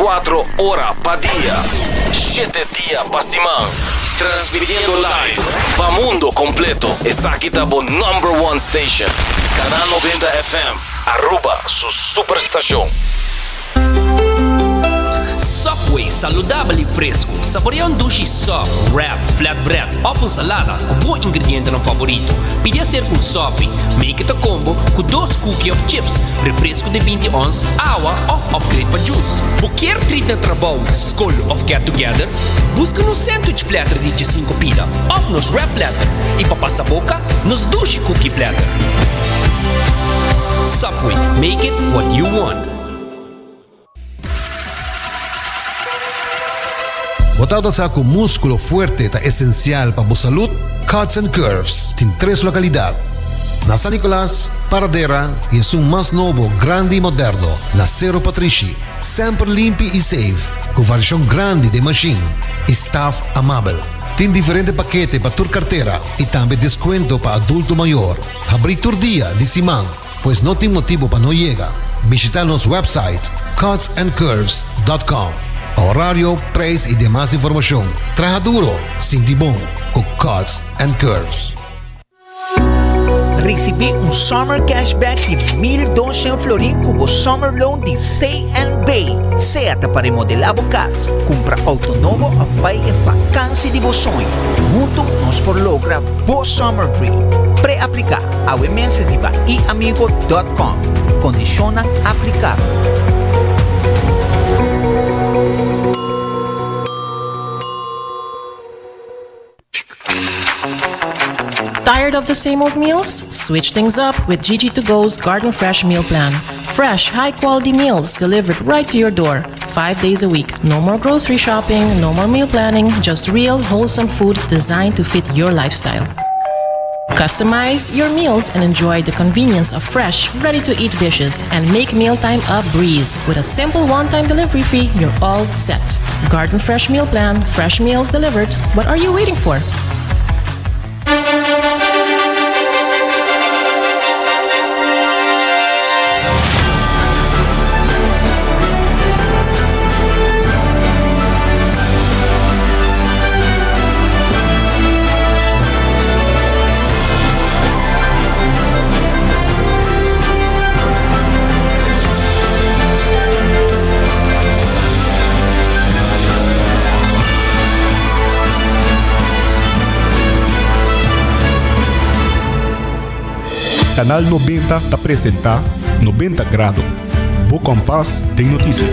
24 ora pa dia, shete dia pa siman. Transmitiendo live pa mundo completo. Esaki ta bo number one station. Canal 90 FM, Aruba su superstacion. Subway, saludabel y fresco. Saborea un dushi sub, wrap, flatbread of un salada cu bo ingredientenan favorito. Pidi hacer un sopi, make it a combo cu dos cookie of chips, refresco di binti ons, awa of upgrade pa juice. Bo kier treat na trabou, scol of get together? Busca nos sandwich platter di djesinco pida of nos wrap platter y pa pasa boca, nos dushi cookie platter. Subway, make it what you want. Bo tabata sa ku múskulo fuerte ta esensial pa bo salud? Cuts and Curves tin tres lokalidat, na San Nicolas, Paradera i esun mas nobo, grandi i moderno, na Sero Patrishi. Semper limpi i safe, ku variashon grandi den mashin i staf amabel. Tin diferente pakete pa tur kartera i tambe deskuento pa adulto mayor. Habrí tur dia di siman. Pues no tin motibo pa no yega. Bishita nos website cutsandcurves dot com pa horario, prijs y demas informacion. Traha duro, sinti bon cu Cuts and Curves. Ricibi un Summer Cashback di 1200 florin cu bo Summer Loan di CNB. Sea ta pa remodela bo cas, cumpra auto nobo of bay e vakantie di bo soño. Hunto nos por logra bo Summer Dream. Pre-aplica! Awe mes riba iamigo dot com. Kondishonnan aplikabel. Tired of the same old meals? Switch things up with Gigi to Go's Garden Fresh Meal Plan. Fresh, high quality meals delivered right to your door, five days a week. No more grocery shopping, no more meal planning, just real, wholesome food designed to fit your lifestyle. Customize your meals and enjoy the convenience of fresh, ready to eat dishes and make mealtime a breeze. With a simple one time delivery fee, you're all set. Garden Fresh Meal Plan, fresh meals delivered. What are you waiting for? Canal 90 ta presenta 90 Grado, bo kompas den notisia.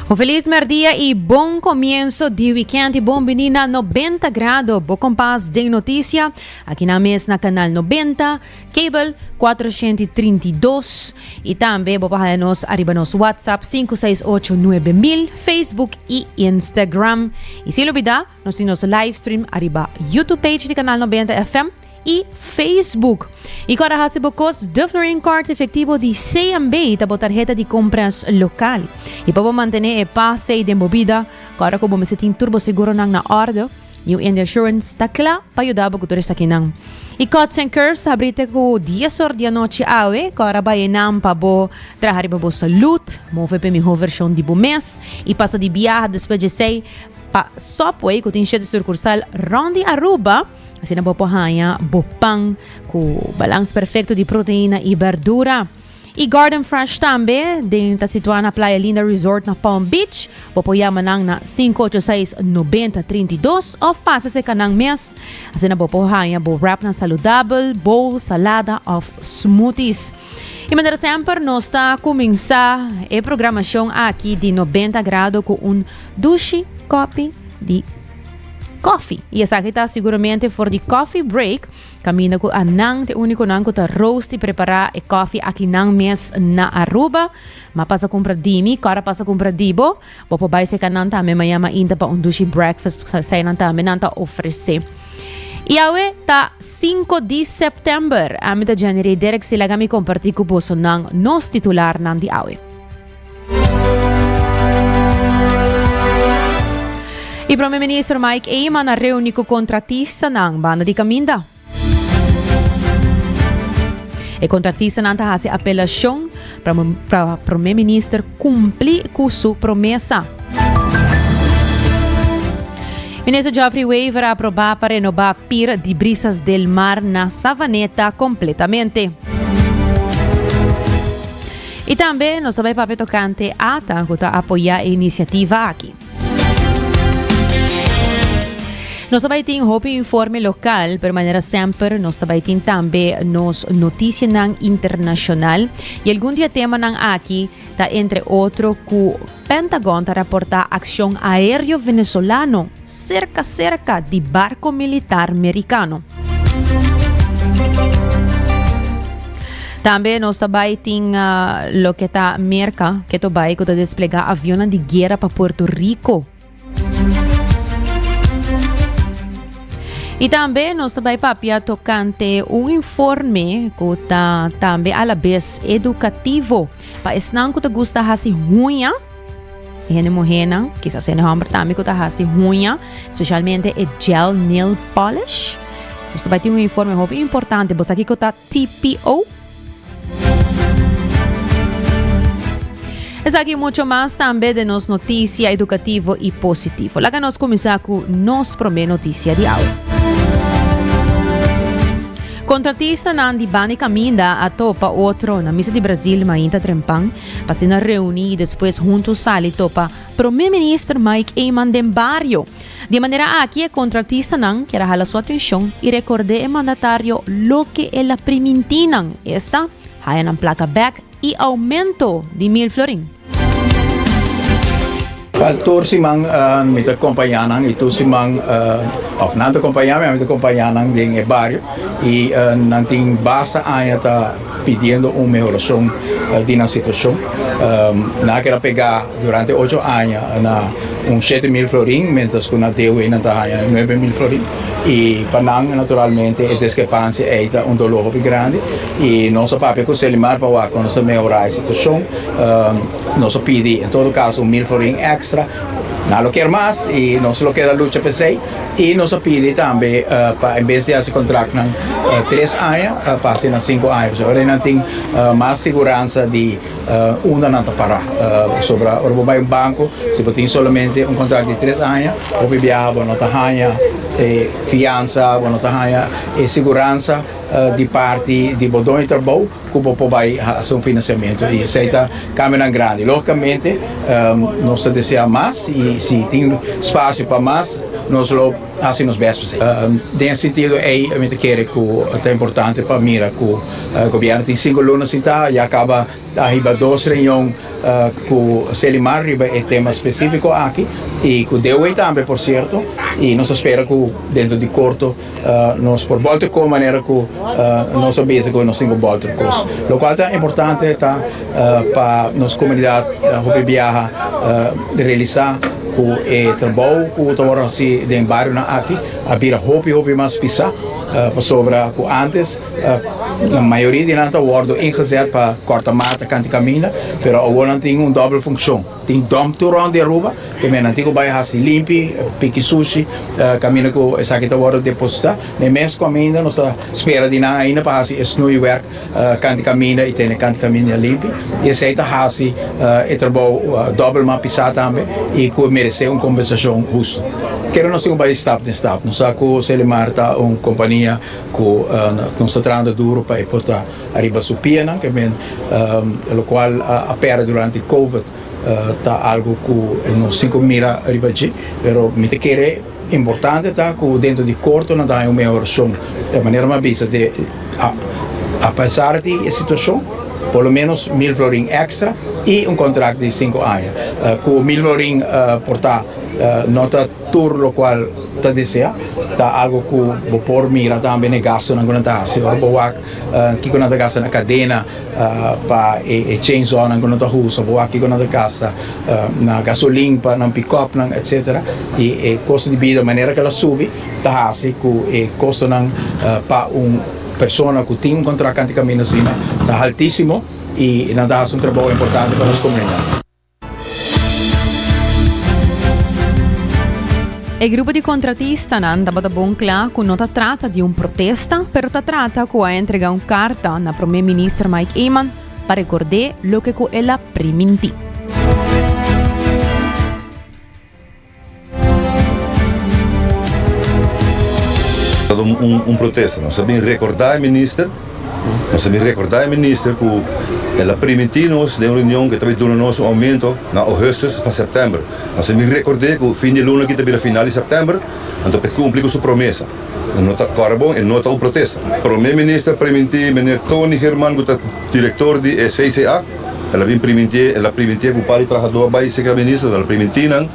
Un feliz merdia y bon comienzo di weekend y bon bini na 90 Grado, bo kompas den noticia, aki na mes na Canal 90, Cable 432 y tambe bo por haya nos ariba nos WhatsApp 568 9000, Facebook y Instagram. Y sin olbida, nos tin nos livestream ariba YouTube page di Canal 90 FM y Facebook. Y cu hasi bo cos, de Florin Card efectivo di CMB ta bo tarheta di compras local. Y pa bo mantene e paz den bo bida, awor cu bo mester tin tur bo seguronan na orde, New India Assurance ta cla pa yuda bo cu tur esakinan. Y Cuts and Curves habri te cu 10 or di anochi awe, corda bay einan pa bo traha riba bo salud, move pa e miho version di bo mes y pasa di biaha despues di esey pa Subway cu tin shete sucursal rond di Aruba. Asina bo por haña bo pan cu balans perfecto di proteina y berdura. Y Garden Fresh tambe, den ta situa na Playa Linda Resort na Palm Beach. Bo por yama nan na 586 90 32 of pasa cerca nan mes. Asina bo por haña bo wrapnan saludabel, bowl, salada of smoothies. Y manera semper nos ta cuminsa e programacion aki di 90 Grado cu un dushi kopi di koffie. Y esaki ta seguramente for di Coffee Break. Caminda cu anan te uniconan cu ta roast y prepara e koffie aki nan mes na Aruba. Ma pasa cumpra dimi, cora pasa cumpra dibo. Bo por bay seca nan tambe mañana mainta pa un dushi breakfast esey nan tambe nan ta ofrece. Y awe ta 5 di september. Ami ta Jenny Ray Derek si laga mi comparti cu boso nan nos titularnan di awe. Y Prome Minister Mike Eman a reuni cu contratistanan banda di caminda. E contratistanan ta haci apelacion pa Prome Minister cumpli cu su promesa. Minister Geoffrey Wever a aproba pa renoba Pier di Brisas del Mar na Savaneta completamente. Y tambe nos ta bay papia tocante ATA cu ta apoya e iniciativa aki. Nos ta bay tin hopi informe local, pero manera semper nos ta bay tin tambe nos noticianan internacional. Y algun di e temanan aki ta entre otro cu Pentagon ta raporta accion aereo venezolano cerca cerca di barco militar mericano. Tambe nos ta bay tin uh, loke ta Merca, que to bay cu ta desplega avionan di guera pa Puerto Rico. Y tambe nos ta bay papia tocante un informe cu ta tambe a la bes educativo pa esnan cu ta gusta haci huña. E hende muhénan, kisas hende hòmber tambe ku ta hasi huña, spesialmente e gel nail polish. Nos ta bai tin un informe hopi importante. Bo sa kiko ta TPO? Esaki mucho mas tambe den nos noticia educativo y positivo. Laga nos cuminsa cu nos prome noticia di awe. Contratistanan di Bani Caminda a topa otro na Misa di Brasil mainta trempan Pa asina reuní i despues huntu sali topa Prome Minister Mike Eman den bario. Di e manera aki e kontratistanan kier a hala su atenshon i rekord'é e mandatario loke el a primintí nan, esta, haya nan plaka bèk i oumento di mil florin. Al tur siman mi ta kompañá nan i tur siman òf nan ta kompañá mi, ami ta kompañá nan den e bario i nan tin basta aña ta pidiendo un mehorashon di nan situashon. Nan a keda pegá durante ocho aña na un 7000 florin, mientras ku na DOE nan ta haña 9000 florin i pa nan naturalmente e diskrepansia ei ta un doló hopi grandi i nos a papia ku Selimar pa wak kon nos ta mehorá e situashon. Nos a pidi en todo caso un mil florin extra, nan lo kier mas y nos lo keda lucha p'esey. Y nos a pidi tambe pa en bes di haci contractnan tres aña, pa haci nan cinco aña, pasobra ora nan tin mas siguransa di unda nan ta para. Pasobra ora bo bay un banco, si bo tin solamente un contract di tres aña, hopi biaha bo no ta haña e fiansa, bo no ta haña e siguransa. di parti di bo doño di trabou ku bo por bai hasi un finansiamentu i esei ta kambionan grandi. Lógikamente nos ta deseá mas i si tin spasio pa mas nos lo hasi nos bèst pa esei. Den e sentido ei mi ta kere ku ta importante pa mira ku gobièrnu tin sinku luna sintá ya kaba A hiba dos reunion cu Selimar riba e tema specifico aki y cu DOW tambe por cierto y nos ta spera cu dentro di corto nos por bolter con manera cu nos a bisa cu nos tin cu bolter cos. Locual ta importante ta pa nos comunidad hopi biaha realisa cu e trabou cu ta worde haci den barionan aki a bira hopi hopi mas pisa pasobra cu antes Na mayoria di nan ta wordo ingezet pa corta mata canti caminda, pero awor nan tin un dobbel funccion. Tin dump tur rond di Aruba, ke men nan tin cu bay haci limpi, piki sushi, caminda cu esaki ta wordo deposita. Na e mes caminda nos ta spera di nan ainda pa haci e snoeiwerk canti caminda y tene canti caminda limpi. Y esey ta haci e trabou dobbel mas pisa tambe y cu merece un compensacion husto. Kere nos tin cu bay stap den stap. Nos sa cu Selimar ta un compania. Ku nos ta trahando duro pa e por ta ariba su pianan, ke men lokual a pèrdè durante covid ta algu ku nos tin ku mira riba dje, pero mi ta kere importante ta ku dentro di korto nan ta haña un mehorashon. E manera mi a bisa de apesar di e situashon por lo menos mil florin èkstra i un kontrakt di sinku aña. Ku mil florin por ta no ta tur lokual ta desea ta algo ku bo por mira tambe na e gastunan ku nan ta hasi. Ora bo wak kiko nan ta gasta na kadena pa e chainsawnan ku nan ta usa, bo wak kiko nan ta gasta na gasolin pa nan pikòpnan etsetera. I e kosto di bida manera ku el a subi ta hasi ku e kostonan pa un persona ku tin un kontrakt kanti kaminda asina ta haltísimo i nan ta hasi un trabou importante pa nos komunidat. E grupo di kontratistanan tabata bon kla ku no ta trata di un protesta, pero ta trata ku a entrega un karta na Prome Minister Mike Eman pa rekord'é loke ku el a primintí. Ta un protesta. Nos a bin recorda e minister, nos a bin recorda e minister cu el a priminti nos den un reunion cu e ta bin duna nos un aumento na augustus pa september. Nos a bin recorde cu fin di luna aki ta bira final di september, anto pa e cumpli cu su promesa. No ta, cora bon, e no ta un protesta. Prome minister a priminti meneer Tony Herman cu ta director di e CCA, el a bin priminti, el a priminti cu un par di trahador a bay cerca minister, el a priminti nan.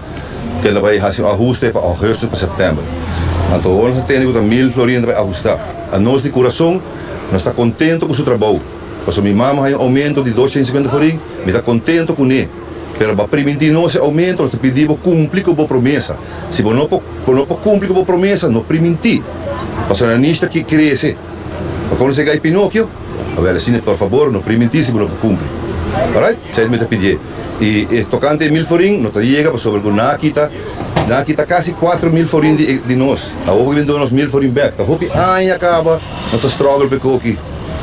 Kel ta bai hasi un ahuste pa augustus pa september. Anto awor nos ta tende ku ta mil florin ta bai ahustá. Anos di kurason nos ta kontento ku su trabou. Pasobra mi mama haña un oumento di 250 florin, mi ta kontento kuné. Pero bo a primintí nos e oumento, nos ta pidi bo kumpli ku bo promesa. Si bo no por bo no por kumpli ku bo promesa, no primintí. Pasobra nan nish ta krese. Bo konosé gai Pinokio? Awel asina por fabor no primintí si bo no por kumpli. Alright? Esei mi ta pidié. I e tokante e mil forin no ta yega pasobra ku nan a kita nan a kita kasi 4000 forin di di nos. Awor ku bin duna nos mil forin bèk. Ta hopi aña kaba nos ta struggle pa e koki.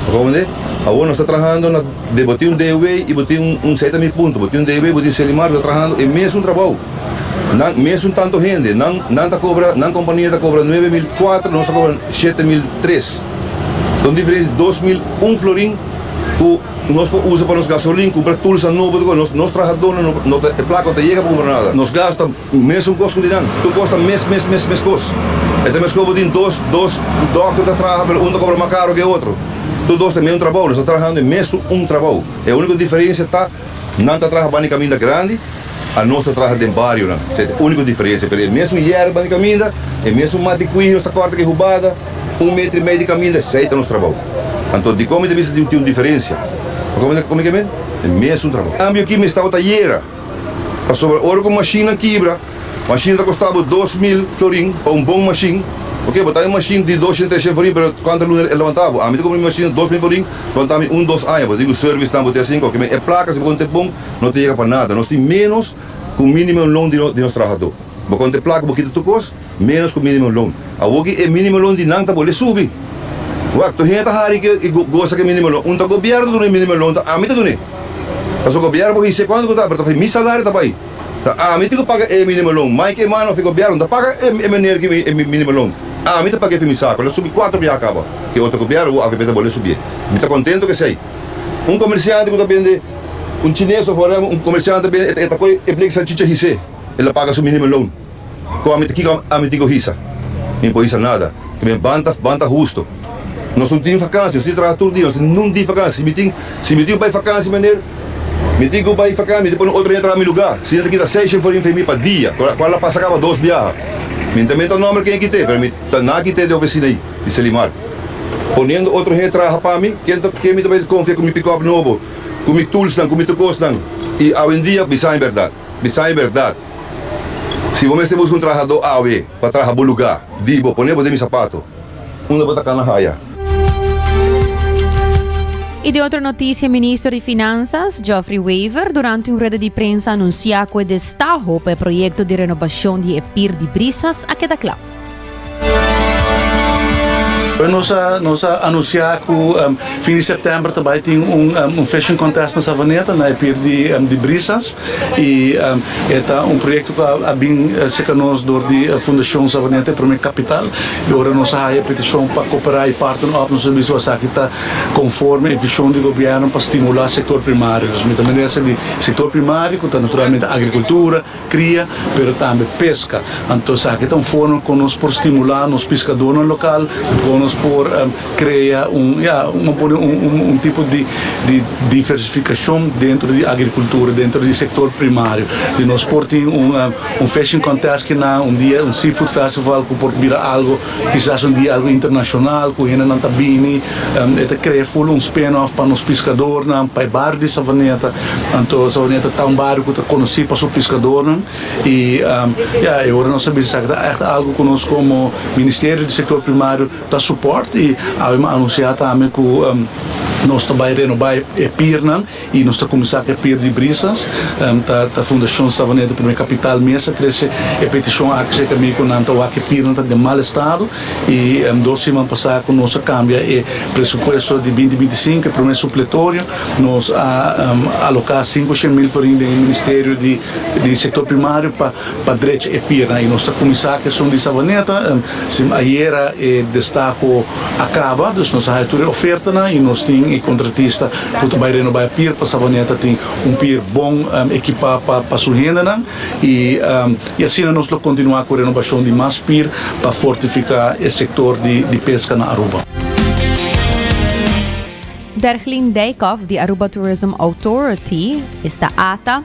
Bo komprende? Awor nos ta trahando na de bo tin un DW i bo tin un un seta mi punto. Bo tin un DW bo tin Selimar bo ta trahando e mesun trabou. Nan mesun tanto hende. Nan nan ta kobra nan kompania ta kobra 9004 nos ta kobra 7003. Ta un diferensia di 2001 florin ku. Nos por usa pa nos gasolin, kumpra tulsa nobo, tur kos. Nos trahadónan no no ta, e plaka no ta yega pa kumpra nada. Nos gastu ta mesun kos ku di nan. Tur kos ta mes, mes, mes, mes kos. E ta meskos bo tin dos, dos dòkter ta traha, pero un ta kobra mas karo ku e otro. Tur dos ta mesun trabou. Nos ta trahando e mesun un trabou. E úniko diferensia ta nan ta traha banda di kaminda grandi. Anos ta traha den barionan. Esei ta e úniko diferensia. Pero e mesun yerba di kaminda, e mesun mat di kuinos ta kòrta ku e hubada, un metro i mei di kaminda, esei ta nos trabou. Anto dikon mi ta bisa tin un diferensia? Bo ta komi ke men? E mesun trabou. Kambio aki mi staba ta yera, pasobra ora ku mashinnan kibra, mashin ta kosta bo 2000 florin pa un bon mashin. Oke, bo ta un mashin di 200, 300 florin, pero kuantu luna e levanta bo? Ami ta kumpra mi mashin 2000 florin, levanta mi un, dos aña. Bo tin ku service nan, bo tin asin, oke, men e plaka si bo konta e bon, No ta yega pa nada. Nos tin ménos ku minimum loon di nos trahadó. Bo konta e plaka, bo kita tur kos, ménos ku minimum loon. Awor ki e minimum loon di nan ta bolbe subi. Wak, tur hende ta hari ke i gosa ku e minimum loon. Un ta gobièrnu ta duna e minimum loon, ta ami ta dun'é. Pasobra gobièrnu por hise kuantu ku ta, pero ta mi salario ta bai. Ta ami tin ku paga e minimum loon. Mike Eman òf e gobièrnu no ta paga e meneer ki e minimum loon. Ami ta pag'é fi mi saco, el a subi cuatro biaha caba. Ke otro gobierno bo avp ta bolbe subié. Mi ta contento cu esey. Un comerciante cu ta bende, un chines of whatever, un comerciante ta bende, e ta coy e blik salchicha his'é, el a paga su minimum loan. Cu ami ta kico ami tin cu hisa? Mi no por hisa nada. Ke men ban ta, ban ta husto. Nos no tin vakantie, nos tin traha tur dia, nos tin nun di vakantie. Si mi tin, si mi tin cu bay vakantie meneer, mi tin cu bay vakantie, mi tin pone otro hende traha mi lugar. Si nan ta kita seis shen florin fe mi pa dia, cual a pasa caba dos biaha. Mi no ta menta nomber ken kite, pero mi ta na kite den oficina ey di Selimar. Poniendo otro hende traha pa mi, ken ta, ken mi ta bay confia cu mi pick-up nobo, cu mi toolsnan, cu mi tur cosnan. Y awendia, bisa mi berdad, bisa mi berdad. Si bo mester buska un trahadó awe pa traha bo lugá, di bo, pone bo den mi sapato. Unda bo ta kana haya? Y den otro noticia, Minister di Finanzas, Geoffrey Wever, durante un rueda di prensa anuncia cu e destaho pa e proyecto di renobacion di e Pier di Brisas a keda cla. Nos a nos a anuncia cu fin di september ta bay tin un un fishing contest na Savaneta na e pier di di Brisas y e ta un proyecto cu a bin cerca nos door di Fundacion Savaneta e prome capital y ora nos a haya e peticion pa coopera y partner up nos a bisa esaki ta conforme e vision di gobierno pa stimula sector primario. Mi ta mira di sector primario cu ta naturalmente agricultura, Cria, pero tambe pesca. Anto esaki ta un forma con nos por stimula nos piscadornan local, con nos por crea un, ya, un pone un un tipo di di diversificacion dentro di agricultura, dentro di sector primario. Di nos por tin un un fishing contest kinan, un dia un seafood festival cu por bira algo Kisas un dia algo internacional cu hendenan ta bini, e ta crea full un spin-off pa nos piscadornan, pa e bario di Savaneta. Anto Savaneta ta un bario cu ta conoci pa su piscadornan y ya, e ora nos a bisa esaki ta echt algo cu nos como Ministerio di Sector Primario ta support y awe mi a anuncia tambe cu nos ta bay renoba e piernan. I nos ta kuminsá ku e pier di brisas. Ta ta Fundashon Savaneta Primer Kapital mes a trese e petishon aki serka mi ku nan ta wak e piernan ta den mal estado. I dos siman pasá ku nos a kambia e presupuesto di binti 25, e promé supletorio, nos a aloká 500.000 florin den e Ministerio di di Sektor Primario pa pa drecha e piernan. I nos ta kuminsá ku esun di Savaneta. Ayera e destaho a kaba, dus nos a haña tur e ofertanan i nos tin e kontratista Ku ta bai renobá e pier pa Savaneta tin un pier bon ekipá pa pa su hendenan i i asina nos lo kontinuá ku renobashon di mas pier pa fortifiká e sektor di di peska na Aruba. Derglin Dijkhoff di Aruba Tourism Authority, esta ata,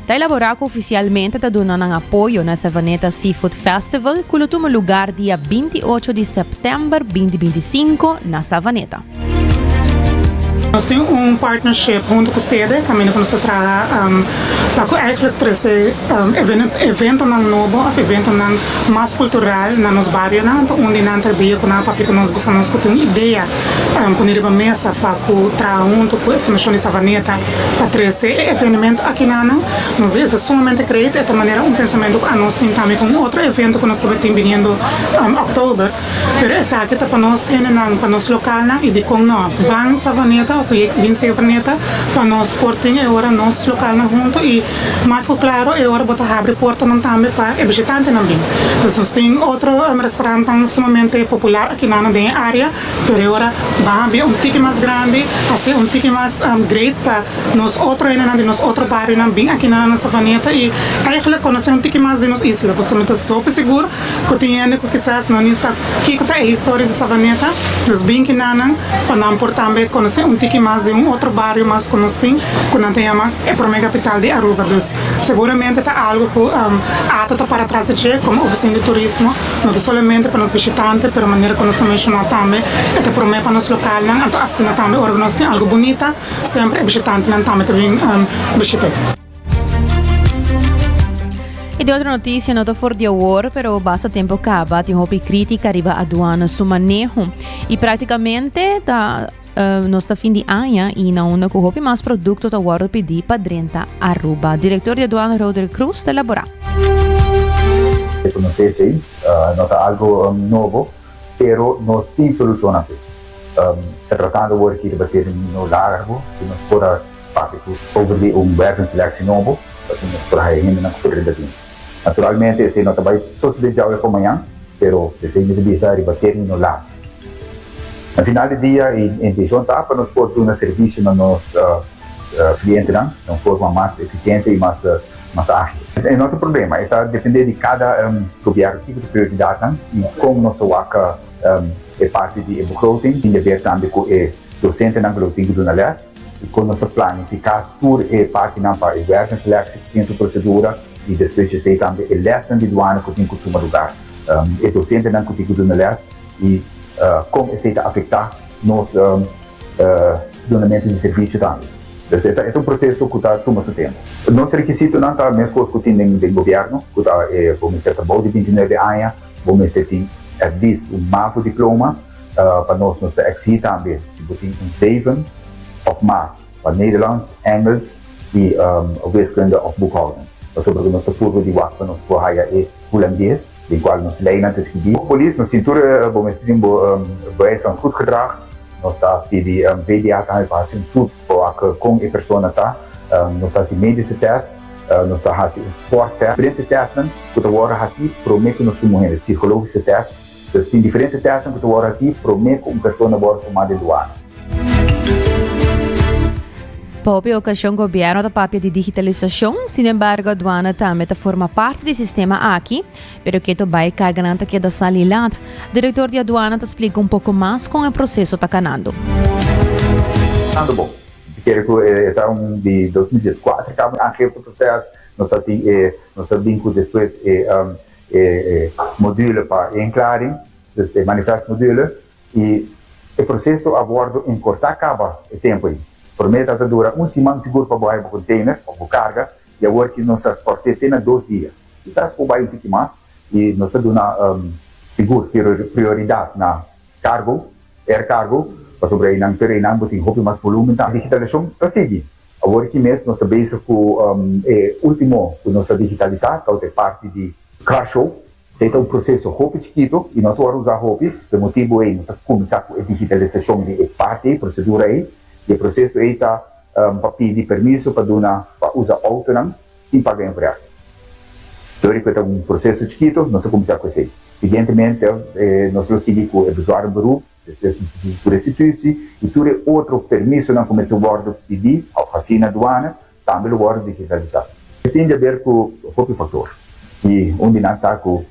ta elaborá ku ofisialmente ta duna nan apoyo na Savaneta Seafood Festival ku lo tuma lugar dia 28 di sèptèmber 2025 na Savaneta. Nos tin un partnership huntu ku sede kaminda ku nos ta traha pa ku eigenlijk trese eventonan nobo òf eventonan mas kultural na nos barionan. Anto un di nan ta dia ku nan a papia ku nos bisa nos ku tin un idea pone riba mesa pa ku traha huntu ku e Fundashon di Savaneta pa trese e evenemento akinanan. Nos di esta sumamente great, e ta manera un pensamentu ku anos tin tambe ku un otro evento ku nos tabatin biniendo òktober. Pero esaki ta pa nos hendenan, pa nos lokalnan i dikon no ban Savaneta òf bin Savaneta pa nos por tin e ora nos lokalnan huntu i mas ku klaro e ora bo ta habri portanan tambe pa e bishitantenan bin. Dus nos tin otro restaurantnan sumamente popular akinanan den e área. Pero e ora ban a bira un tiki mas grandi, hasi un tiki mas great pa nos otro hendenan di nos otro barionan bin aki na Savaneta y eigenlijk conoce un tiki mas di nos isla. Pasobra mi ta hopi sigur cu tin hende cu kisas no ni sa kico ta e historia di Savaneta. Nos bin kinanan pa nan por tambe conoce un tiki mas di un otro bario mas cu nos tin, cu nan ta yama e prome capital di Aruba. Dus seguramente ta algo cu ata ta para tras di dje como oficina di turismo. No ta solamente pa nos bishitante, pero manera ku nos ta menshoná tambe, e ta promé pa nos lokalnan, anto asina tambe ora ku nos tin algu bunita, semper e bishitantenan tambe ta bin bishit'é. E di otro noticia no ta for di awor, pero basta tempo caba tin hopi critica riba aduana su maneho. Y practicamente ta nos ta fin di aña y na unda cu hopi mas producto ta wordo pidi pa drenta Aruba. Director di aduana Roderick Croes ta elabora. Reconoce esey no ta algo nobo, pero nos tin solucionnan p'e. Ta tratando awor aki riba termino largo si nos por a papia cu over di un wervenselectie nobo pa asina nos por haya hendenan cu por drenta dienst. Naturalmente esey no ta bay sosode djawe pa mañan. Pero esei mi ta bisa riba término largu. Na final di dia e intenshon ta pa nos por duna servisio na nos klientenan den un forma mas efisiente i mas mas ágil. E no ta problema, e ta dependé di kada gobièrnu kiko ta prioridatnan i kon nos ta wak e parti di e begroting. Tin di haber tambe ku e dosentenan ku lo tin ku duna lès i kon nos ta planifiká tur e partinan pa e wervingsselectie ku tin su prosedura. I despues di esei tambe e lèsnan di duana ku tin ku tuma lugar, e dosentenan ku tin ku duna lès i kon esei ta afektá nos dunamentu di servisio tambe. Dus e ta un proseso ku ta tuma su tempu. Nos rekisitonan ta meskos ku tin den gobièrnu, ku ta e bo mester ta bou di bintinuebe aña, bo mester tin at least un mavo diploma, pa nos nos ta eksihí tambe si bo tin un zeven òf mas. Pa Nederlands, Engels y wiskunde of boekhouding. Pasobra cu nos ta purba di wak pa nos por haya e Hulandes, den cual nos leynan ta skibí. Polis, nos tin tur bo mester tin bo bewijs van goed gedrag. Nos ta pidi VDA tambe pa haci un toets pa wak con e persona ta. Nos ta haci medische test, nos ta haci un sporttest. Diferente testnan cu ta worde haci prome cu nos tuma hende, psychologische test. Dus tin diferente testnan cu ta worde haci prome cu un persona worde tuma den douane. Pa hopi okashon gobièrnu ta papia di digitalisashon, sinembargo aduana tambe ta forma parti di sistema aki, pero keto bai karganan ta keda sali lat. Direktor di aduana ta splika un poko mas kon e proseso ta kanando. Tanto bon. Mi kere ku e ta un di 2014 kaba aangifte proces, nos ta tin e nos ta bin ku despues e e module pa inklaring, dus e manifest module. I e proseso a wòrdu enkortá kaba e tempu ei. Promé ta ta dura un siman sigur pa bo haña bo konteiner òf bo karga, i awor ki nos a kòrt'é te na dos dia. Kisas por bai un tiki mas, i nos ta duna sigur prioridat na kargo, air cargo, pasobra einan pero einan bo tin hopi mas volúmen tambe. Digitalisashon ta sigui. Awor ki mes nos ta bezig ku e último ku nos a digitalisá, ta e parti di car show. Esei ta un proseso hopi chikitu i no ta wòrdu usá hopi. P'e motibu ei nos a kuminsá ku e digitalisashon di e parti ei, prosedura ei. I e proseso ei ta pa pidi permiso pa duna pa usa outonan sin paga invrèk. Dor di ku e ta un proseso chikitu, nos a kuminsá ku esei. Siguientemente nos lo sigui ku e bezwaar beroep, despues nos ta sigui ku restitutie i tur e otro permisonan ku mester wòrdu pidí òf hasí na duana Tambe lo wòrdu digitalisá. E tin di aber ku hopi faktor i un di nan ta ku,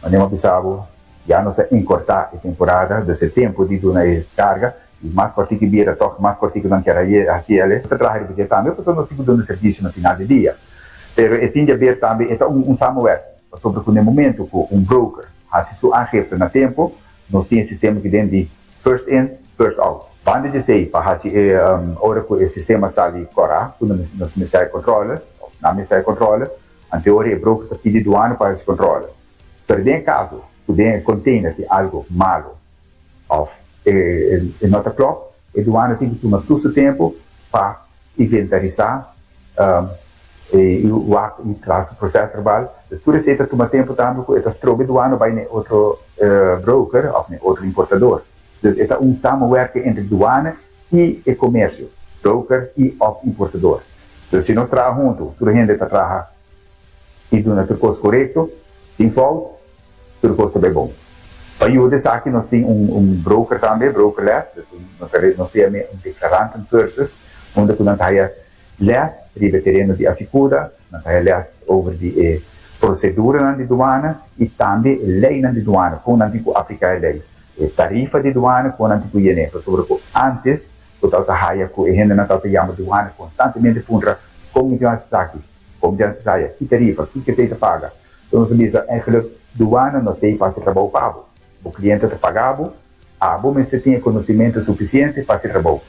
manera mi a bisa bo, ya nos a enkortá e temporada, dus e tempu di duna e karga i mas kòrtiku e bira tòg mas kòrtiku nan kier hasi el. Nos ta traha riba dje tambe pasobra nos tin ku duna servisio na final di dia. Pero e tin di aber tambe e ta un samenwerking pasobra ku na e momentu ku un broker hasi su aangifte na tempu nos tin e sistema ki den di First in, first out. Banda di esei, pa hasi e ora ku e sistema sali kòrá, ku nos mester e kòntròle, òf nan mester e kòntròle, anteori e broker ta pidi duana pa hasi kòntròle. Pero den e kaso ku den e kònteiner tin algu malu òf e no ta klòp, e duana tin ku tuma tur su tempu pa inventarisá i wak i traha su proces verbal. Dus tur esei ta tuma tempu tambe ku e ta strobe duana bai na e otro broker òf na e otro importador. Dus e ta un samenwerking entre duana i e komersio, broker i òf importador. Dus si nos traha huntu, tur hende ta traha i duna tur kos korekto, sin fout, Tur kos ta bai bon. Pa yuda esaki nos tin un broker tambe, brokerles, dus nos ta nos ta yam'é un declarantencursus, unda ku nan ta haya les riba e tereno di asikuda, nan ta haya les over di e proseduranan di duana i tambe e leinan di duana, kon nan tin ku apliká e lei, e tarifa di duana, kon nan tin ku yen'é, pasobra ku ántes bo tabata haya ku e hendenan tabata yama duana konstantemente puntra kon mi tin hasi esaki, kon mi tin hasi esaya, ki tarifa, kiko esei ta paga. Enton nos a bisa, Eigenlijk, duana no t'ei pa hasi trabou pa bo. Bo kliente ta paga bo, abo mester tin e konosementu sufisiente pa hasi trabou.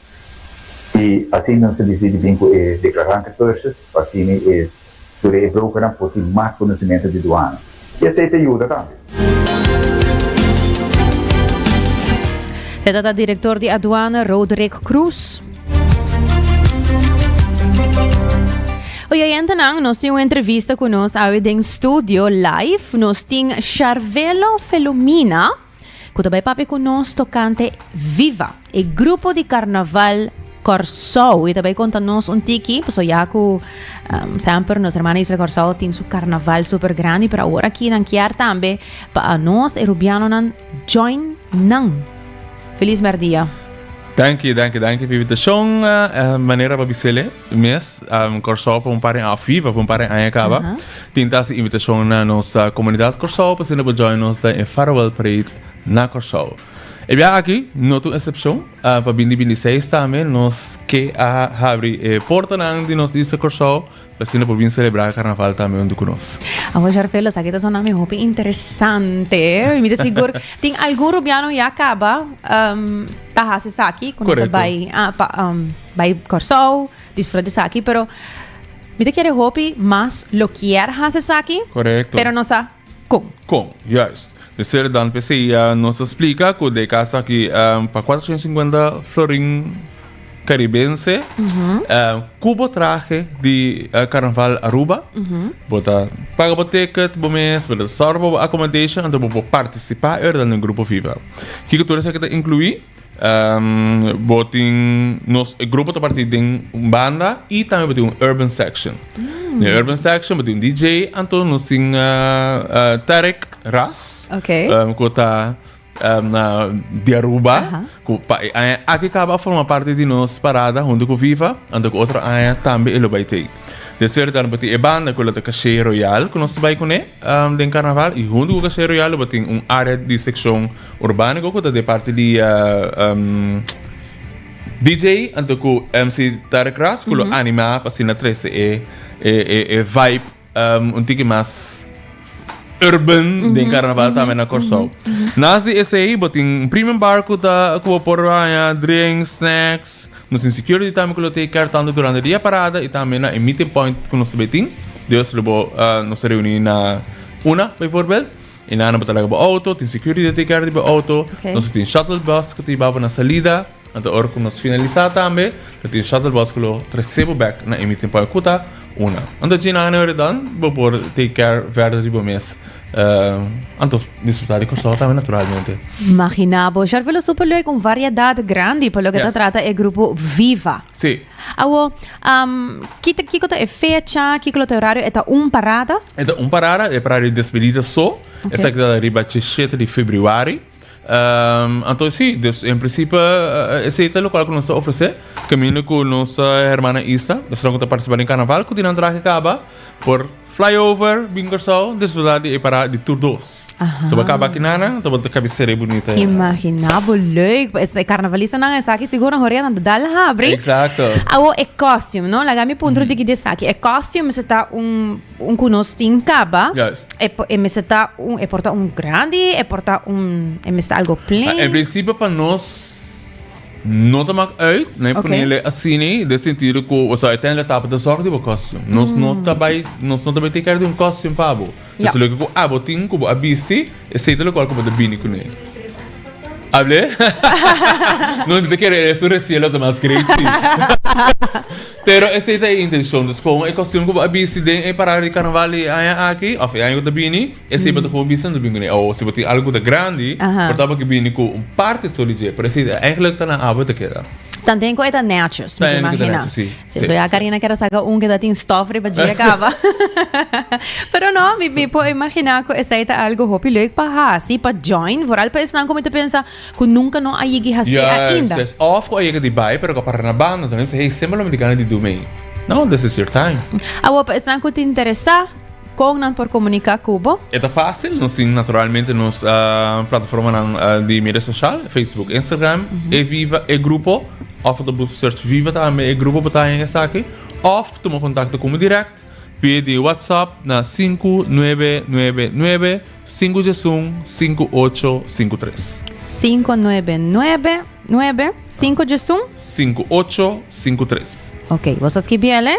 I asina nos a disidí di bin ku e deklarante cursus pa asina e tur e brokernan por tin mas konosementu di duana. I esei ta yuda tambe. Se ta direktor di aduana Roderick Croes. Oyentenan, nos tin un entrevista ku nos awe den studio live. Nos tin Charvelo Felomina, ku ta bai papia ku nos tokante Viva, e grupo di karnaval. Kòrsou. I ta bai konta nos un tiki, paso ya ku um, semper nos hermana isla Kòrsou tin su karnaval super grandi, pero awor aki nan kier tambe pa nos e rubianonan join nan. Feliz merdia. Danki, danki, danki pa invitashon. Uh, manera pa bisele mes, um, Kòrsou pa un par en af viva pa un par en aña kaba. Uh -huh. Tin ta hasi invitashon na nos uh, komunidat Kòrsou pa asina por join nos den e Farewell Parade na Kòrsou. E biaha aki no ta un eksepshon, pa binti binti seis tambe nos ke a habri e portanan di nos isla Kòrsou pa asina por bin selebrá karnaval tambe huntu ku nos. Awor Sharvelo, esaki ta sona mi hopi interesante. Mi ta sigur tin algun rubiano ya kaba ta hasi esaki ku nan ta bai pa bai Kòrsou disfruta di esaki, pero mi ta kere hopi mas lo kier hasi esaki, pero no sa. Kon? Kon, juist. Tercero dan p'esei nos a splika ku den e kaso aki pa 450 florin karibense ku bo trahe di Karnaval Aruba bo ta paga bo ticket bo mes, bo ta sòru pa bo accommodation anto bo por partisipá ora den Grupo Viva. Kiko tur esaki ta inkluí? Bo tin nos e grupo ta parti den un banda y tambe bo tin un urban section. Mm. Den urban section bo tin un DJ, anto nos tin uh, uh, Tarek Ras. Okay. Um, ku ta um, na di Aruba. Uh -huh. Ku pa e aña aki kaba a forma parte di nos parada hunto ku Viva, anto ku otro aña tambe e lo bai tei. De ser dan bo tin e banda ku lo ta Caché Royal ku nos ta bai kuné um, den carnaval y hunto ku Caché Royal bo tin un área di seccion Urbanico ku ta di parti di DJ anto ku MC Tarek Ras ku lo anima pa asina trese e e vibe un tiki mas urban den karnaval tambe na Kòrsou. Nas di esei bo tin un premium bar ku ta ku bo por haña drinks, snacks. Nos tin security tambe ku lo take care tantu durante dia parada i tambe na e meeting point ku nos ta bai tin. Dios lo bo nos ta reuni na una bijvoorbeeld. I nan bo ta laga bo auto, tin security ta take care di bo auto. Okay. Nos tin shuttle bus ku ta hiba bo na salida. Anto ora ku nos finalisá tambe, lo tin shuttle bus ku lo trese bo bek na e meeting point ku ta una. Anto dje nan ora dan bo por take care verder di bo mes. Anto disfrutá di Kòrsou tambe naturalmente. Maginá bo, Sharvelo super leuk, un variedad grandi pa loke ta Yes. trata e grupo Viva. Sí. Awo, ki ta kiko ta e fecha, kiko lo ta e horario? E ta un parada? E ta un parada, e parada di despedida so. Ok. Esaki ta riba djeshete di februari. Anto si, dus en principe esei ta lokual ku nos ta ofresé. Kaminda ku nos hermana Isla, esnan ku ta partisipá den karnaval ku tin nan trahe kaba por Fly over bin Kòrsou disfrutá di e parada di tur dos. So bo kaba akinana, anto bo ta kabi seré bunita. Imagina bo leuk. E karnavalistanan esaki sigur nan horia nan ta dal habri. Exacto. Awo e costume, no? Laga mi puntra un tiki di esaki. E costume mester ta un un ku nos tin kaba. Juist. E e mester ta un e por ta un grandi, e por ta un e mester algo plain. En principio pa nos No ta mak uit, no e ponele asina den sentido ku, osea, uiteindelijk ta abo ta zorg di bo costume. Nos no ta bai, nos no ta bai take care di un costume pa abo. Dus loke ku abo tin ku bo a bisti, esei ta lokual ku bo ta bini kuné. Able? No, mi ta kere esun recién lo ta mas great si. Pero esei ta e intencion. Dus kon e costume ku bo a bisti den e parada di carnaval di e aña aki, of e aña ku ta bini, Esei bo ta gewoon bisa no bin kuné. O si bo tin algu ku ta grandi, por ta bo ke bini ku un parti so di dje. Pero esei eigenlijk ta na abo ta keda. Tanten ku e ta netjes, mi ta Tanten ku ta imagina. netjes, si. Si, Si, so ya si. Karina kier a saka un ku ta tin stof riba dje kaba. Pero no, mi mi por imagina ku esei ta algu hopi leuk pa hasi, pa join. Vooral pa esnan ku mi ta pensa ku nunka no a yegi hasi Juist, ainda. juist. Of ku a yega di bai pero ku a para na banda. Anto nan bisa, hey, semper lo mi tin gana di du mei. No, this is your time. Awor pa esnan ku ta interesá. Kon nan por komuniká ku bo? E ta fásil, nos tin naturalmente nos plataformanan di media sosial, Facebook, Instagram, e Viva e grupo, òf bo ta buska search Viva tambe e grupo bo ta haña esaki, òf tuma kontakto ku mi dirèkt via di WhatsApp na 5999 511 5853. 5999 511. 5853. Ok, bo sa skibi el e?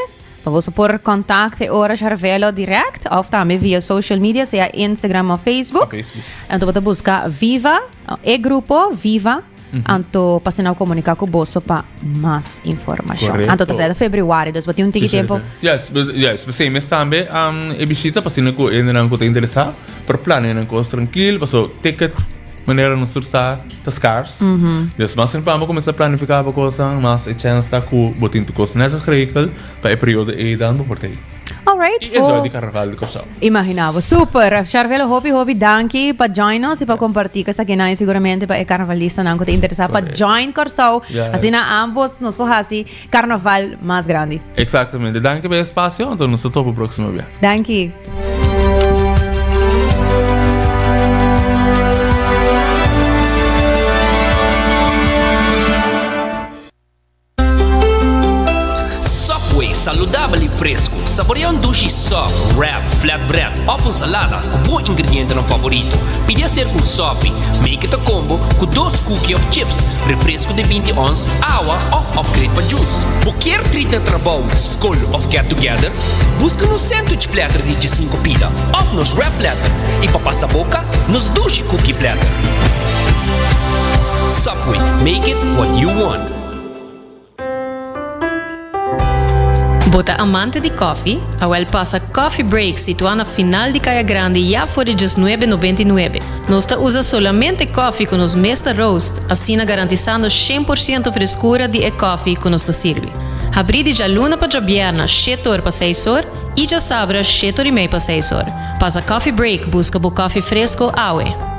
Pa boso por contact e ora Charvelo direct of tambe via social media, sea Instagram of Facebook. Facebook. Anto bo ta busca Viva, e grupo Viva. Anto pa asina comunica cu boso pa mas informacion. Correcto. Anto ta sea februari, dus bo tin un tiki tempo. Yes, yes, p'esei mes tambe um, e bishita pa asina cu hendenan cu ta interesa por planea nan cos trankil, paso ticket. manera nos tur sa ta scars. Dus mas temprano bo cuminsa planifica bo cosnan, mas e chance ta cu bo tin tur cos netjes geregeld pa e periodo ey dan bo por ta ey. Alright. Y enjoy di carnaval di Corsou. Imagina bo. Super. Charvelo, hopi hopi danki pa join nos y pa comparti cu esakinan y seguramente pa e carnavalistanan cu ta interesa pa join Corsou. Asina ambos nos por haci Carnaval mas grandi. Exactamente. Danki pa e espacio. Anto nos ta topa próximo bia. Danki. Subway, saludabel y fresco. Saborea un dushi sub, wrap, flatbread of un salada cu bo ingredientenan favorito. Pidi hacer un sopi. Make it a combo cu dos cookie of chips, refresco di 20 ons, awa of upgrade pa juice. Bo kier treat na trabou, skol of get together? Buska nos sandwich platter di 15 pida of nos wrap platter y pa pasa boca, nos dushi cookie platter. Subway, make it what you want. Bo ta amante di koffie? Awel pasa Coffee Break situá na final di Kaya Grandi ya for di djesnuebe nobenta i nuebe. Nos ta usa solamente koffie ku nos mes ta roast, asina garantisando 100% freskura di e koffie ku nos ta sirbi. Habrí di djaluna pa djabièrna shete or pa seis or i djasabra shete or i mei pa seis or. Pasa Coffee Break buska bo koffie fresko awe.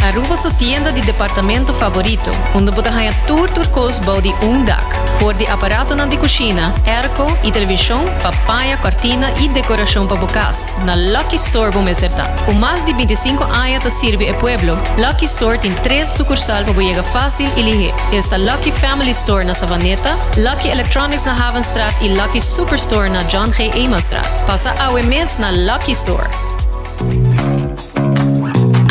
Aruba su tienda di departamento favorito, unda bo ta haña tur tur kos bou di un dak. For di aparatonan di kushina, airco i televishon pa paña, kòrtina i dekorashon pa bo kas, na Lucky Store bo mester ta. Ku mas di 25 aña ta sirbi e pueblo, Lucky Store tin tres sukursal pa bo yega fásil i lihé. Esta Lucky Family Store na Savaneta, Lucky Electronics na Havenstraat i Lucky Superstore na John G. Emanstraat. Pasa awe mes na Lucky Store!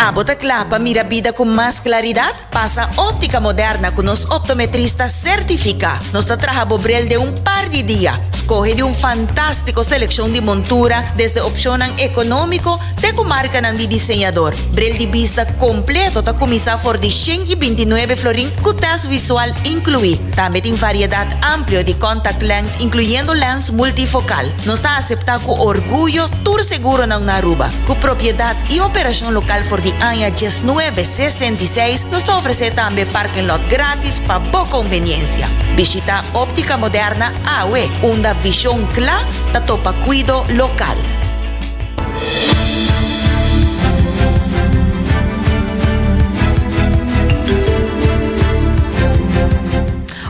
Abo ta kla pa mira bida ku mas klaridat? Pasa Óptica Moderna ku nos optometrista sertifiká. Nos ta traha bo bril den un par di dia. Skohe di un fantástiko selekshon di montura, desde opshonnan ekonómiko te ku markanan di diseñador. Bril di bista kompleto ta kuminsá for di 129 florin ku tèst visual inkluí. Tambe tin variedat amplio di contact lens inkluyendo lens multifokal. Nos ta aseptá ku orguyo tur seguronan na Aruba. Ku propiedat i operashon lokal for di aña 1966, nos ta ofresé tambe parking lot gratis pa bo konveniensia. Bishitá Óptica Moderna awe, unda vishon kla ta topa kuido lokal.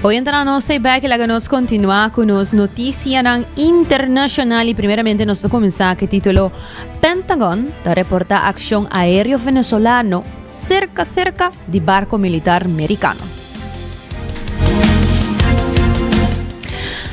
Oyentenan nos ta bek y laga nos continua cu nos noticianan internacional y primeramente nos ta cuminsa cu e titulo Pentagon ta reporta accion aereo venezolano cerca cerca di barco militar mericano.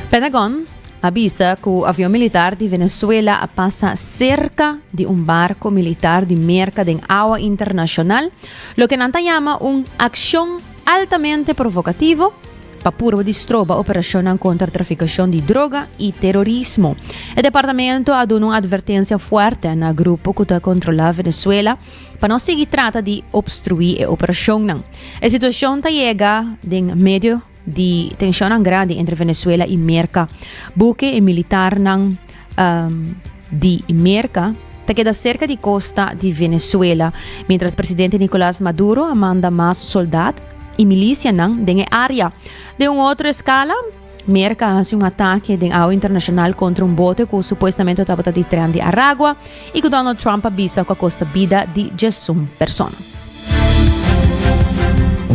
Pentagon a bisa cu avion militar di Venezuela a pasa cerca di un barco militar di Merca den awa internacional, loke nan ta yama un accion altamente provokativo pa purba di stroba operashonnan kontra trafikashon di droga i terorismo. E departamento a duna un atvertensia fuerte na grupo ku ta kontrolá Venezuela pa no sigui trata di opstruí e operashonnan. E situashon ta yega den medio di tenshonnan grandi entre Venezuela i Merka. Buke e militarnan di Merka ta keda serka di kosta di Venezuela, mientras presidente Nicolas Maduro a manda mas soldat i milisianan den e área. Den un otro eskala, Merka a hasi un atake den awa internashonal kontra un bote ku supuestamente tabata di Tren di Aragua i ku Donald Trump a bisa ku a kosta bida di djesun persona.